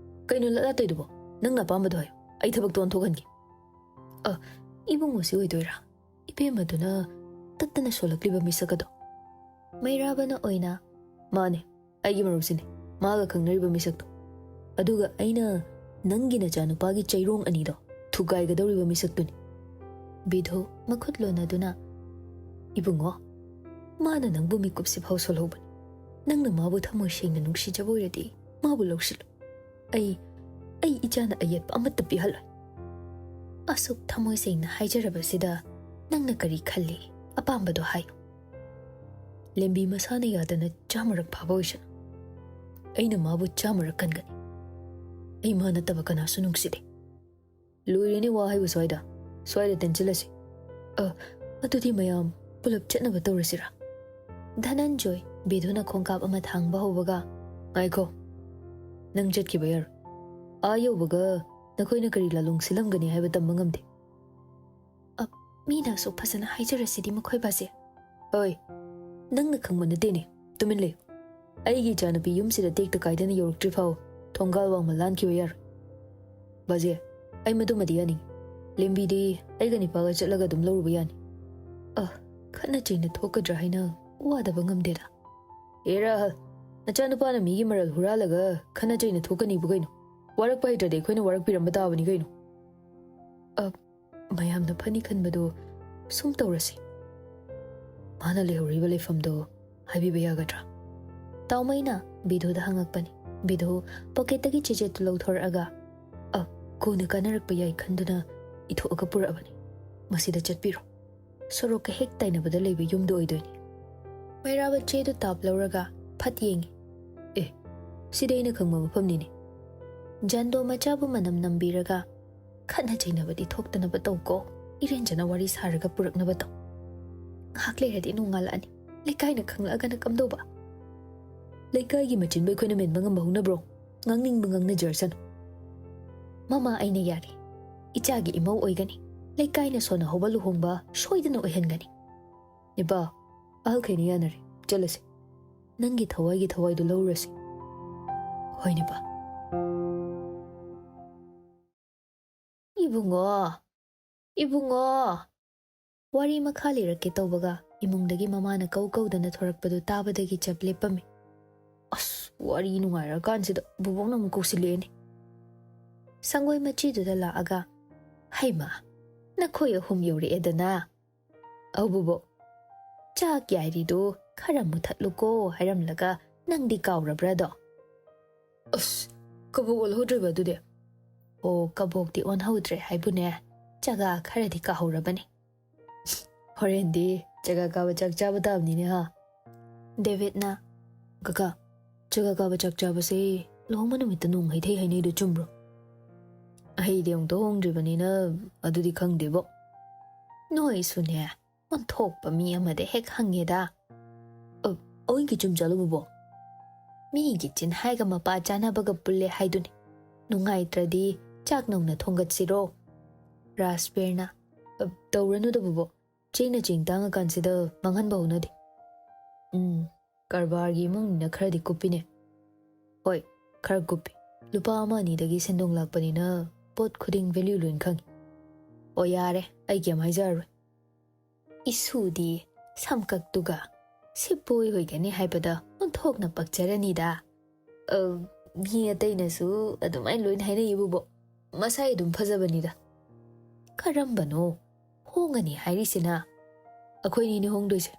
ꯀꯩꯅꯣ ꯂꯠꯂꯠꯇꯣꯏꯗꯨꯕꯣ? ꯅꯪꯅ ꯑꯄꯥꯝꯕꯗꯣ ꯍꯥꯏꯌꯨ, ꯑꯩ ꯊꯕꯛꯇꯣ ꯑꯣꯟꯊꯣꯛꯍꯟꯒꯦ꯫" "ꯑ, ꯏꯕꯨꯡꯉꯣꯁꯤ ꯑꯣꯏꯗꯣꯏꯔꯥ?" ꯏꯕꯦꯝꯃꯗꯨꯅ ꯇꯠꯇꯅ ꯁꯣꯜꯂꯛꯂꯤꯕ ꯃꯤꯁꯛ ꯑꯗꯣ꯫ ꯃꯩꯔꯥꯕꯅ ꯑꯣꯏꯅ, "ꯃꯥꯅꯦ, ꯑꯩꯒꯤ ꯃꯔꯨꯞꯁꯤꯅꯦ, ꯃꯥꯒ ꯈꯪꯅꯔꯤꯕ ꯃꯤꯁꯛꯇꯣ꯫ ꯑꯗꯨꯒ ꯑꯩꯅ ꯅꯪꯒꯤ ꯅꯆꯥꯅꯨꯄꯥꯒꯤ ꯆꯩꯔꯣꯡ ꯑꯅꯤꯗꯣ ꯊꯨꯒꯥꯏꯒꯗꯧꯔꯤꯕ ꯃꯤꯁꯛꯇꯨꯅꯤ꯫" ꯕꯤꯙꯨ ꯃꯈꯨꯠ ꯂꯣꯟꯅꯗꯨꯅ, "ꯏꯕꯨꯡꯉꯣ, ꯃꯥꯅ ꯅꯪꯕꯨ ꯃꯤꯀꯨꯞꯁꯤꯐꯥꯎ ꯁꯣꯜꯍꯧꯕꯅꯤ꯫ ꯅꯪꯅ ꯃꯥꯕꯨ ꯊꯃꯣꯏ ꯁꯦꯡꯅ ꯅꯨꯡꯁꯤꯖꯕ ꯑꯣꯏꯔꯗꯤ ꯃꯥꯕꯨ ꯂꯧꯁꯤꯜꯂꯨ꯫ ꯑꯩ, ꯑꯩ ꯏꯆꯥꯅ ꯑꯌꯦꯠꯄ ꯑꯃꯠꯇ ꯄꯤꯍꯜꯂꯣꯏ꯫" "ꯑꯁꯨꯛ ꯊꯃꯣꯏ ꯁꯦꯡꯅ ꯍꯥꯏꯖꯔꯕꯁꯤꯗ ꯅꯪꯅ ꯀꯔꯤ ꯈꯜꯂꯤ? ꯑꯄꯥꯝꯕꯗꯣ ꯍꯥꯏꯌꯨ꯫" "ꯂꯦꯝꯕꯤ ꯃꯁꯥꯅ ꯌꯥꯗꯅ ꯆꯥꯝꯃꯔꯛ ꯐꯥꯕ ꯑꯣꯏꯁꯅꯨ, ꯑꯩꯅ ꯃꯥꯕꯨ ꯆꯥꯝꯃꯔꯛ ꯀꯟꯒꯅꯤ꯫ ꯑꯩ ꯃꯥ ꯅꯠꯇꯕ ꯀꯅꯥꯁꯨ ꯅꯨꯡꯁꯤꯗꯦ꯫ ꯂꯣꯏꯔꯦꯅꯦ ꯋꯥ ꯍꯥꯏꯕ ꯁ꯭ꯋꯥꯏꯗ꯫ ꯁ꯭ꯋꯥꯏꯗ ꯇꯦꯟꯁꯤꯜꯂꯁꯤ꯫ ꯑ, ꯑꯗꯨꯗꯤ ꯃꯌꯥꯝ ꯄꯨꯂꯞ ꯆꯠꯅꯕ ꯇꯧꯔꯁꯤꯔꯥ?" ꯙꯅꯟꯖꯣꯏ ꯕꯤꯙꯨꯅ ꯈꯣꯡꯀꯥꯞ ꯑꯃ ꯊꯥꯡꯕ ꯍꯧꯕꯒ, "ꯉꯥꯏꯈꯣ, ꯅꯪ ꯆꯠꯈꯤꯕ ꯌꯥꯔꯣꯏ꯫ ꯑꯥ ꯌꯧꯕꯒ ꯅꯈꯣꯏꯅ ꯀꯔꯤ ꯂꯥꯂꯣꯡ ꯁꯤꯜꯂꯝꯒꯅꯤ ꯍꯥꯏꯕ ꯇꯝꯕ ꯉꯝꯗꯦ꯫" "ꯑ, ꯃꯤꯅ ꯑꯁꯨꯛ ꯐꯖꯅ ꯍꯥꯏꯖꯔꯁꯤꯗꯤ ꯃꯈꯣꯏ ꯕꯥꯖꯦ꯫ ꯍꯣꯏ, ꯅꯪꯅ ꯈꯪꯕ ꯅꯠꯇꯦꯅꯦ꯫ ꯇꯨꯃꯤꯟ ꯂꯩꯌꯨ꯫ ꯑꯩꯒꯤ ꯏꯆꯥꯅꯨꯄꯤ ꯌꯨꯝꯁꯤꯗ ꯇꯦꯛꯇ ꯀꯥꯏꯗꯅ ꯌꯧꯔꯛꯇ꯭ꯔꯤ ꯐꯥꯎ ꯊꯣꯡꯒꯥꯜ ꯋꯥꯡꯃ ꯂꯥꯟꯈꯤꯕ ꯌꯥꯔꯣꯏ꯫ ꯕꯥꯖꯦ, ꯑꯩ ꯃꯗꯨꯃꯗꯤ ꯌꯥꯅꯤꯡꯉꯤ꯫ ꯂꯦꯝꯕꯤꯗꯤ ꯑꯩꯒ ꯅꯤꯄꯥꯒ ꯆꯠꯂꯒ ꯑꯗꯨꯝ ꯂꯧꯔꯨꯕ ꯌꯥꯅꯤ꯫ ꯑ, ꯈꯠꯅ ꯆꯩꯅ ꯊꯣꯛꯀꯗ꯭ꯔꯥ ꯍꯥꯏꯅ ꯋꯥꯗꯕ ꯉꯝꯗꯦꯗ꯫ ꯑꯦ ꯔꯥꯍꯜ, ꯅꯆꯥꯅꯨꯄꯥꯅ ꯃꯤꯒꯤ ꯃꯔꯜ ꯍꯨꯔꯥꯜꯂꯒ ꯈꯠꯅ ꯆꯩꯅ ꯊꯣꯛꯀꯅꯤꯕꯨ ꯀꯩꯅꯣ? ꯋꯥꯔꯛꯄ ꯍꯩꯇ꯭ꯔꯗꯤ ꯑꯩꯈꯣꯏꯅ ꯋꯥꯔꯛꯄꯤꯔꯝꯕ ꯇꯥꯕꯅꯤ ꯀꯩꯅꯣ꯫ ꯑ, ꯃꯌꯥꯝꯅ ꯐꯅꯤ ꯈꯟꯕꯗꯨ ꯁꯨꯝ ꯇꯧꯔꯁꯤ꯫ ꯃꯥꯅ ꯂꯩꯍꯧꯔꯤꯕ ꯂꯩꯐꯝꯗꯨ ꯍꯥꯏꯕꯤꯕ ꯌꯥꯒꯗ꯭ꯔꯥ? ꯇꯥꯎꯃꯩꯅ ꯕꯤꯙꯨꯗ ꯍꯪꯉꯛꯄꯅꯤ꯫ ꯕꯤꯙꯨ ꯄꯣꯀꯦꯠꯇꯒꯤ ꯆꯦꯆꯦꯠꯇꯨ ꯂꯧꯊꯣꯔꯛꯑꯒ, "ꯑ, ꯀꯣꯟꯅ ꯀꯥꯟꯅꯔꯛꯄ ꯌꯥꯏ ꯈꯟꯗꯨꯅ ꯏꯊꯣꯛꯑꯒ ꯄꯨꯔꯛꯑꯕꯅꯤ꯫ ꯃꯁꯤꯗ ꯆꯠꯄꯤꯔꯣ꯫ ꯁꯣꯔꯣꯛꯀ ꯍꯦꯛ ꯇꯥꯏꯅꯕꯗ ꯂꯩꯕ ꯌꯨꯝꯗꯨ ꯑꯣꯏꯗꯣꯏꯅꯤ꯫" ꯃꯩꯔꯥꯕ ꯆꯦꯗꯨ ꯇꯥꯞ ꯂꯧꯔꯒ ꯐꯠ ꯌꯦꯡꯉꯤ꯫ "ꯑꯦ, ꯁꯤꯗꯤ ꯑꯩꯅ ꯈꯪꯕ ꯃꯐꯝꯅꯤꯅꯦ꯫" ꯖꯟꯗꯣ ꯃꯆꯥꯕꯨ ꯃꯅꯝ ꯅꯝꯕꯤꯔꯒ, "ꯈꯠꯅ ꯆꯩꯅꯕꯗꯤ ꯊꯣꯛꯇꯅꯕ ꯇꯧꯀꯣ꯫ ꯏꯔꯦꯟꯖꯅ ꯋꯥꯔꯤ ꯁꯥꯔꯒ ꯄꯨꯔꯛꯅꯕ ꯇꯧ꯫ ꯉꯥꯏꯍꯥꯛ ꯂꯩꯔꯗꯤ ꯅꯣꯡꯉꯥꯜꯂꯛꯑꯅꯤ꯫ ꯂꯩꯀꯥꯏꯅ ꯈꯪꯂꯛꯑꯒꯅ ꯀꯝꯗꯧꯕ?" "ꯂꯩꯀꯥꯏꯒꯤ ꯃꯆꯤꯟꯕꯨ ꯑꯩꯈꯣꯏꯅ ꯃꯦꯟꯕ ꯉꯝꯕ ꯍꯧꯅꯕ꯭ꯔꯣ? ꯉꯥꯡꯅꯤꯡꯕ ꯉꯥꯡꯅꯖꯔꯁꯅꯨ꯫" "ꯃꯃꯥ, ꯑꯩꯅ ꯌꯥꯔꯦ꯫ ꯏꯆꯥꯒꯤ ꯏꯃꯧ ꯑꯣꯏꯒꯅꯤ꯫ ꯂꯩꯀꯥꯏꯅ ꯁꯣꯟꯅꯍꯧꯕ ꯂꯨꯍꯣꯡꯕ ꯁꯣꯏꯗꯅ ꯑꯣꯏꯍꯟꯒꯅꯤ꯫" "ꯅꯤꯄꯥ, ꯑꯍꯜꯈꯩꯅ ꯌꯥꯅꯔꯦ꯫ ꯆꯠꯂꯁꯤ꯫" "ꯅꯪꯒꯤ ꯊꯋꯥꯏꯒꯤ ꯊꯋꯥꯏꯗꯨ ꯂꯧꯔꯁꯤ꯫" "ꯍꯣꯏ, ꯅꯤꯄꯥ꯫" "ꯏꯕꯨꯡꯉꯣ, ꯏꯕꯨꯡꯉꯣ!" ꯋꯥꯔꯤ ꯃꯈꯥ ꯂꯤꯔꯛꯀꯦ ꯇꯧꯕꯒ ꯏꯃꯨꯡꯗꯒꯤ ꯃꯃꯥꯅ ꯀꯧ ꯀꯧꯗꯅ ꯊꯣꯔꯛꯄꯗꯨ ꯇꯥꯕꯗꯒꯤ ꯆꯞ ꯂꯦꯞꯄꯝꯃꯤ꯫ "ꯑꯁ, ꯋꯥꯔꯤ ꯅꯨꯡꯉꯥꯏꯔꯀꯥꯟꯁꯤꯗ ꯕꯨꯕꯣꯛꯅ ꯑꯃꯨꯛ ꯀꯧꯁꯤꯜꯂꯛꯑꯦꯅꯦ꯫" ꯁꯪꯒꯣꯏ ꯃꯆꯤꯗꯨꯗ ꯂꯥꯛꯑꯒ, "ꯍꯩꯃꯥ, ꯅꯈꯣꯏ ꯑꯍꯨꯝ ꯌꯧꯔꯛꯑꯦꯗꯅ꯫ ꯑꯧ ꯕꯨꯕꯣꯛ, ꯆꯥꯛ ꯌꯥꯏꯔꯤꯗꯨ ꯈꯔ ꯃꯨꯊꯠꯂꯨꯀꯣ ꯍꯥꯏꯔꯝꯂꯒ ꯅꯪꯗꯤ ꯀꯥꯎꯔꯕ꯭ꯔꯥꯗꯣ?" "ꯑꯁ, ꯀꯕꯣꯛ ꯑꯣꯜꯍꯧꯗ꯭ꯔꯤꯕ ꯑꯗꯨꯗꯤ?" "ꯑꯣ, ꯀꯕꯣꯛꯇꯤ ꯑꯣꯟꯍꯧꯗ꯭ꯔꯦ ꯍꯥꯏꯕꯨꯅꯦ, ꯆꯒꯥ ꯈꯔꯗꯤ ꯀꯥꯍꯧꯔꯕꯅꯤ꯫" "ꯍꯣꯔꯦꯟꯗꯤ ꯆꯒꯥ ꯀꯥꯕ ꯆꯥꯛ ꯆꯥꯕ ꯇꯥꯕꯅꯤꯅꯦ ꯍꯥ?" ꯗꯦꯕꯤꯠꯅ, "ꯀꯀꯥ, ꯆꯒꯥ ꯀꯥꯕ ꯆꯥꯛ ꯆꯥꯕꯁꯦ ꯂꯨꯍꯣꯡꯕ ꯅꯨꯃꯤꯠꯇ ꯅꯣꯡ ꯍꯩꯊꯩ ꯍꯥꯏꯅꯩꯗꯣ ꯆꯨꯝꯕ꯭ꯔꯣ?" "ꯑꯩꯗꯤ ꯑꯃꯨꯛꯇ ꯍꯣꯡꯗ꯭ꯔꯤꯕꯅꯤꯅ ꯑꯗꯨꯗꯤ ꯈꯪꯗꯦꯕꯣ꯫" "ꯅꯣꯏꯁꯨꯅꯦ, ꯑꯣꯟꯊꯣꯛꯄ ꯃꯤ ꯑꯃꯗ ꯍꯦꯛ ꯍꯪꯉꯦꯗ꯫" "ꯑ, ꯑꯑꯣꯏꯒꯤ ꯆꯨꯝ ꯆꯥꯂꯨꯕꯕꯣ?" "ꯃꯤꯒꯤ ꯆꯤꯟ ꯍꯥꯏꯒ ꯃꯄꯥ ꯆꯥꯅꯕꯒ ꯄꯨꯜꯂꯦ ꯍꯥꯏꯗꯨꯅꯤ꯫ ꯅꯨꯡꯉꯥꯏꯇ꯭ꯔꯗꯤ ꯆꯥꯛ ꯅꯧꯅ ꯊꯣꯡꯒꯠꯁꯤꯔꯣ?" ꯔꯥꯖꯕꯤꯔꯅ, "ꯑ, ꯇꯧꯔꯅꯨꯗ ꯕꯨꯕꯣꯛ, ꯆꯦꯡꯅ ꯆꯦꯡ ꯇꯥꯡꯉꯀꯥꯟꯁꯤꯗ ꯃꯥꯡꯍꯟꯕ ꯍꯧꯅꯗꯦ꯫ ꯎꯝ, ꯀꯔꯕꯥꯔꯒꯤ ꯏꯃꯨꯡꯅꯤꯅ ꯈꯔꯗꯤ ꯀꯨꯞꯄꯤꯅꯦ꯫" "ꯍꯣꯏ, ꯈꯔ ꯀꯨꯞꯄꯤ꯫ ꯂꯨꯄꯥ ꯑꯃ ꯑꯅꯤꯗꯒꯤ ꯁꯦꯟꯗꯣꯡ ꯂꯥꯛꯄꯅꯤꯅ ꯄꯣꯠ ꯈꯨꯗꯤꯡ ꯚꯦꯂ꯭ꯌꯨ ꯂꯣꯏꯅ ꯈꯪꯉꯤ꯫" "ꯑꯣ, ꯌꯥꯔꯦ, ꯑꯩ ꯀꯩꯝ ꯍꯥꯏꯖꯔꯔꯣꯏ꯫" "ꯏꯁꯨꯗꯤ ꯁꯝꯀꯛꯇꯨꯒ ꯁꯤꯞꯄꯣꯏ ꯑꯣꯏꯒꯅꯤ ꯍꯥꯏꯕꯗ ꯑꯣꯟꯊꯣꯛꯅ ꯄꯛꯆꯔꯅꯤꯗ꯫" "ꯑ, ꯃꯤ ꯑꯇꯩꯅꯁꯨ ꯑꯗꯨꯃꯥꯏꯅ ꯂꯣꯏꯅ ꯍꯥꯏꯅꯩ ꯏꯕꯨꯕꯣꯛ꯫ ꯃꯁꯥꯏ ꯑꯗꯨꯝ ꯐꯖꯕꯅꯤꯗ꯫" "ꯀꯔꯝꯕꯅꯣ ꯍꯣꯡꯉꯅꯤ ꯍꯥꯏꯔꯤꯁꯤꯅ?" "ꯑꯩꯈꯣꯏꯅꯤꯅꯦ ꯍꯣꯡꯗꯣꯏꯁꯦ꯫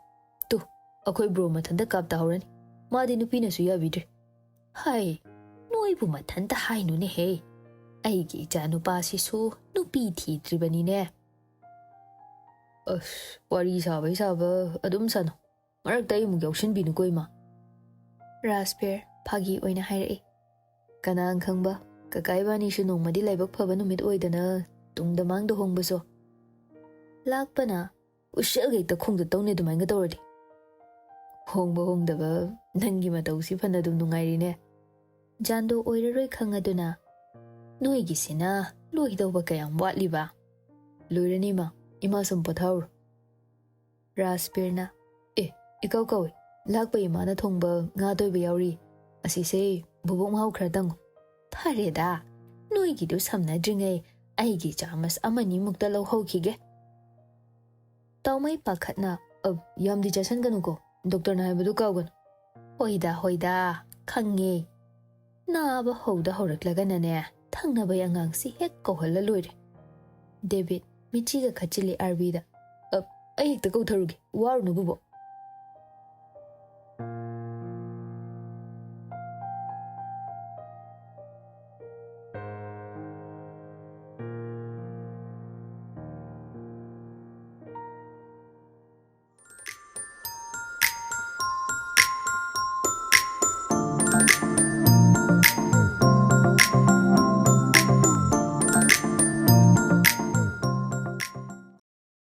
ꯇꯨ, ꯑꯩꯈꯣꯏ ꯕ꯭ꯔꯣ ꯃꯊꯟꯇ ꯀꯥꯞ ꯇꯥꯍꯧꯔꯅꯤ꯫ ꯃꯥꯗꯤ ꯅꯨꯄꯤꯅꯁꯨ ꯌꯥꯕꯤꯗ꯭ꯔꯦ꯫" "ꯍꯥꯏ, ꯅꯣꯏꯕꯨ ꯃꯊꯟꯇ ꯍꯥꯏꯅꯨꯅꯦꯍꯦ꯫ ꯑꯩꯒꯤ ꯏꯆꯥ ꯅꯨꯄꯥꯁꯤꯁꯨ ꯅꯨꯄꯤ ꯊꯤꯗ꯭ꯔꯤꯕꯅꯤꯅꯦ꯫" "ꯑꯁ, ꯋꯥꯔꯤ ꯁꯥꯕꯩ ꯁꯥꯕ ꯑꯗꯨꯝ ꯁꯥꯟꯅꯧ꯫ ꯃꯔꯛꯇ ꯑꯩ ꯑꯃꯨꯛ ꯌꯥꯎꯁꯤꯟꯕꯤꯅꯨꯀꯣ, ꯏꯃꯥ꯫" ꯔꯥꯖꯕꯤꯔ ꯐꯥꯒꯤ ꯑꯣꯏꯅ ꯍꯥꯏꯔꯛꯏ꯫ "ꯀꯅꯥꯅ ꯈꯪꯕ, ꯀꯀꯥ ꯏꯕꯥꯅꯤꯁꯨ ꯅꯣꯡꯃꯗꯤ ꯂꯥꯏꯕꯛ ꯐꯕ ꯅꯨꯃꯤꯠ ꯑꯣꯏꯗꯅ ꯇꯨꯡꯗ ꯃꯥꯡꯗ ꯍꯣꯡꯕꯁꯨ꯫ ꯂꯥꯛꯄꯅ ꯎꯁꯦꯜꯒ ꯍꯦꯛꯇ ꯈꯣꯡꯗ ꯇꯧꯅꯤ ꯑꯗꯨꯃꯥꯏꯅ ꯇꯧꯔꯗꯤ꯫" "ꯍꯣꯡꯕ ꯍꯣꯡꯗꯕ, ꯅꯪꯒꯤ ꯃꯇꯧꯁꯤ ꯐꯅ ꯑꯗꯨꯝ ꯅꯨꯡꯉꯥꯏꯔꯤꯅꯦ꯫" "ꯖꯥꯟꯗꯣ ꯑꯣꯏꯔꯔꯣꯏ ꯈꯪꯉꯗꯨꯅ ꯅꯣꯏꯒꯤꯁꯤꯅ ꯂꯣꯏꯗꯧꯕ ꯀꯌꯥꯝ ꯋꯥꯠꯂꯤꯕ?" "ꯂꯣꯏꯔꯅꯤ ꯏꯃꯥ, ꯏꯃꯥ ꯁꯨꯝ ꯄꯣꯊꯥꯍꯧꯔꯣ꯫" ꯔꯥꯖꯕꯤꯔꯅ, "ꯑꯦ, ꯏꯀꯧ ꯀꯧꯏ, ꯂꯥꯛꯄ ꯏꯃꯥꯅ ꯊꯣꯡꯕ ꯉꯥ ꯇꯣꯏꯕ ꯌꯥꯎꯔꯤ꯫ ꯑꯁꯤꯁꯦ ꯕꯨꯕꯣꯛ ꯃꯍꯥꯎ ꯈꯔ ꯇꯪꯉꯨ꯫" "ꯐꯔꯦꯗ, ꯅꯣꯏꯒꯤꯗꯨ ꯁꯝꯅꯗ꯭ꯔꯤꯉꯩ ꯑꯩꯒꯤ ꯆꯥꯃꯁ ꯑꯃꯅꯤꯃꯨꯛꯇ ꯂꯧꯍꯧꯈꯤꯒꯦ꯫" ꯇꯥꯎꯃꯩ ꯄꯥꯈꯠꯅ, "ꯑ, ꯌꯥꯝꯗꯤ ꯆꯥꯁꯟꯒꯅꯨꯀꯣ, ꯗꯣꯛꯇꯔꯅ ꯍꯥꯏꯕꯗꯨ ꯀꯥꯎꯒꯅꯨ꯫" "ꯍꯣꯏꯗ, ꯍꯣꯏꯗ, ꯈꯪꯉꯦ꯫ ꯅꯥꯕ ꯍꯧꯗ ꯍꯧꯔꯛꯂꯒꯅꯅꯦ, ꯊꯪꯅꯕꯩ ꯑꯉꯥꯡꯁꯤ ꯍꯦꯛ ꯀꯧꯍꯜꯂ ꯂꯣꯏꯔꯦ꯫" ꯗꯦꯕꯤꯠ ꯃꯤꯠꯆꯤꯒ ꯈꯠꯆꯤꯜꯂꯤ ꯑꯥꯔꯕꯤꯗ꯫ "ꯑ, ꯑꯩ ꯍꯦꯛꯇ ꯀꯧꯊꯔꯨꯒꯦ, ꯋꯥꯔꯨꯅꯨ ꯕꯨꯕꯣꯛ,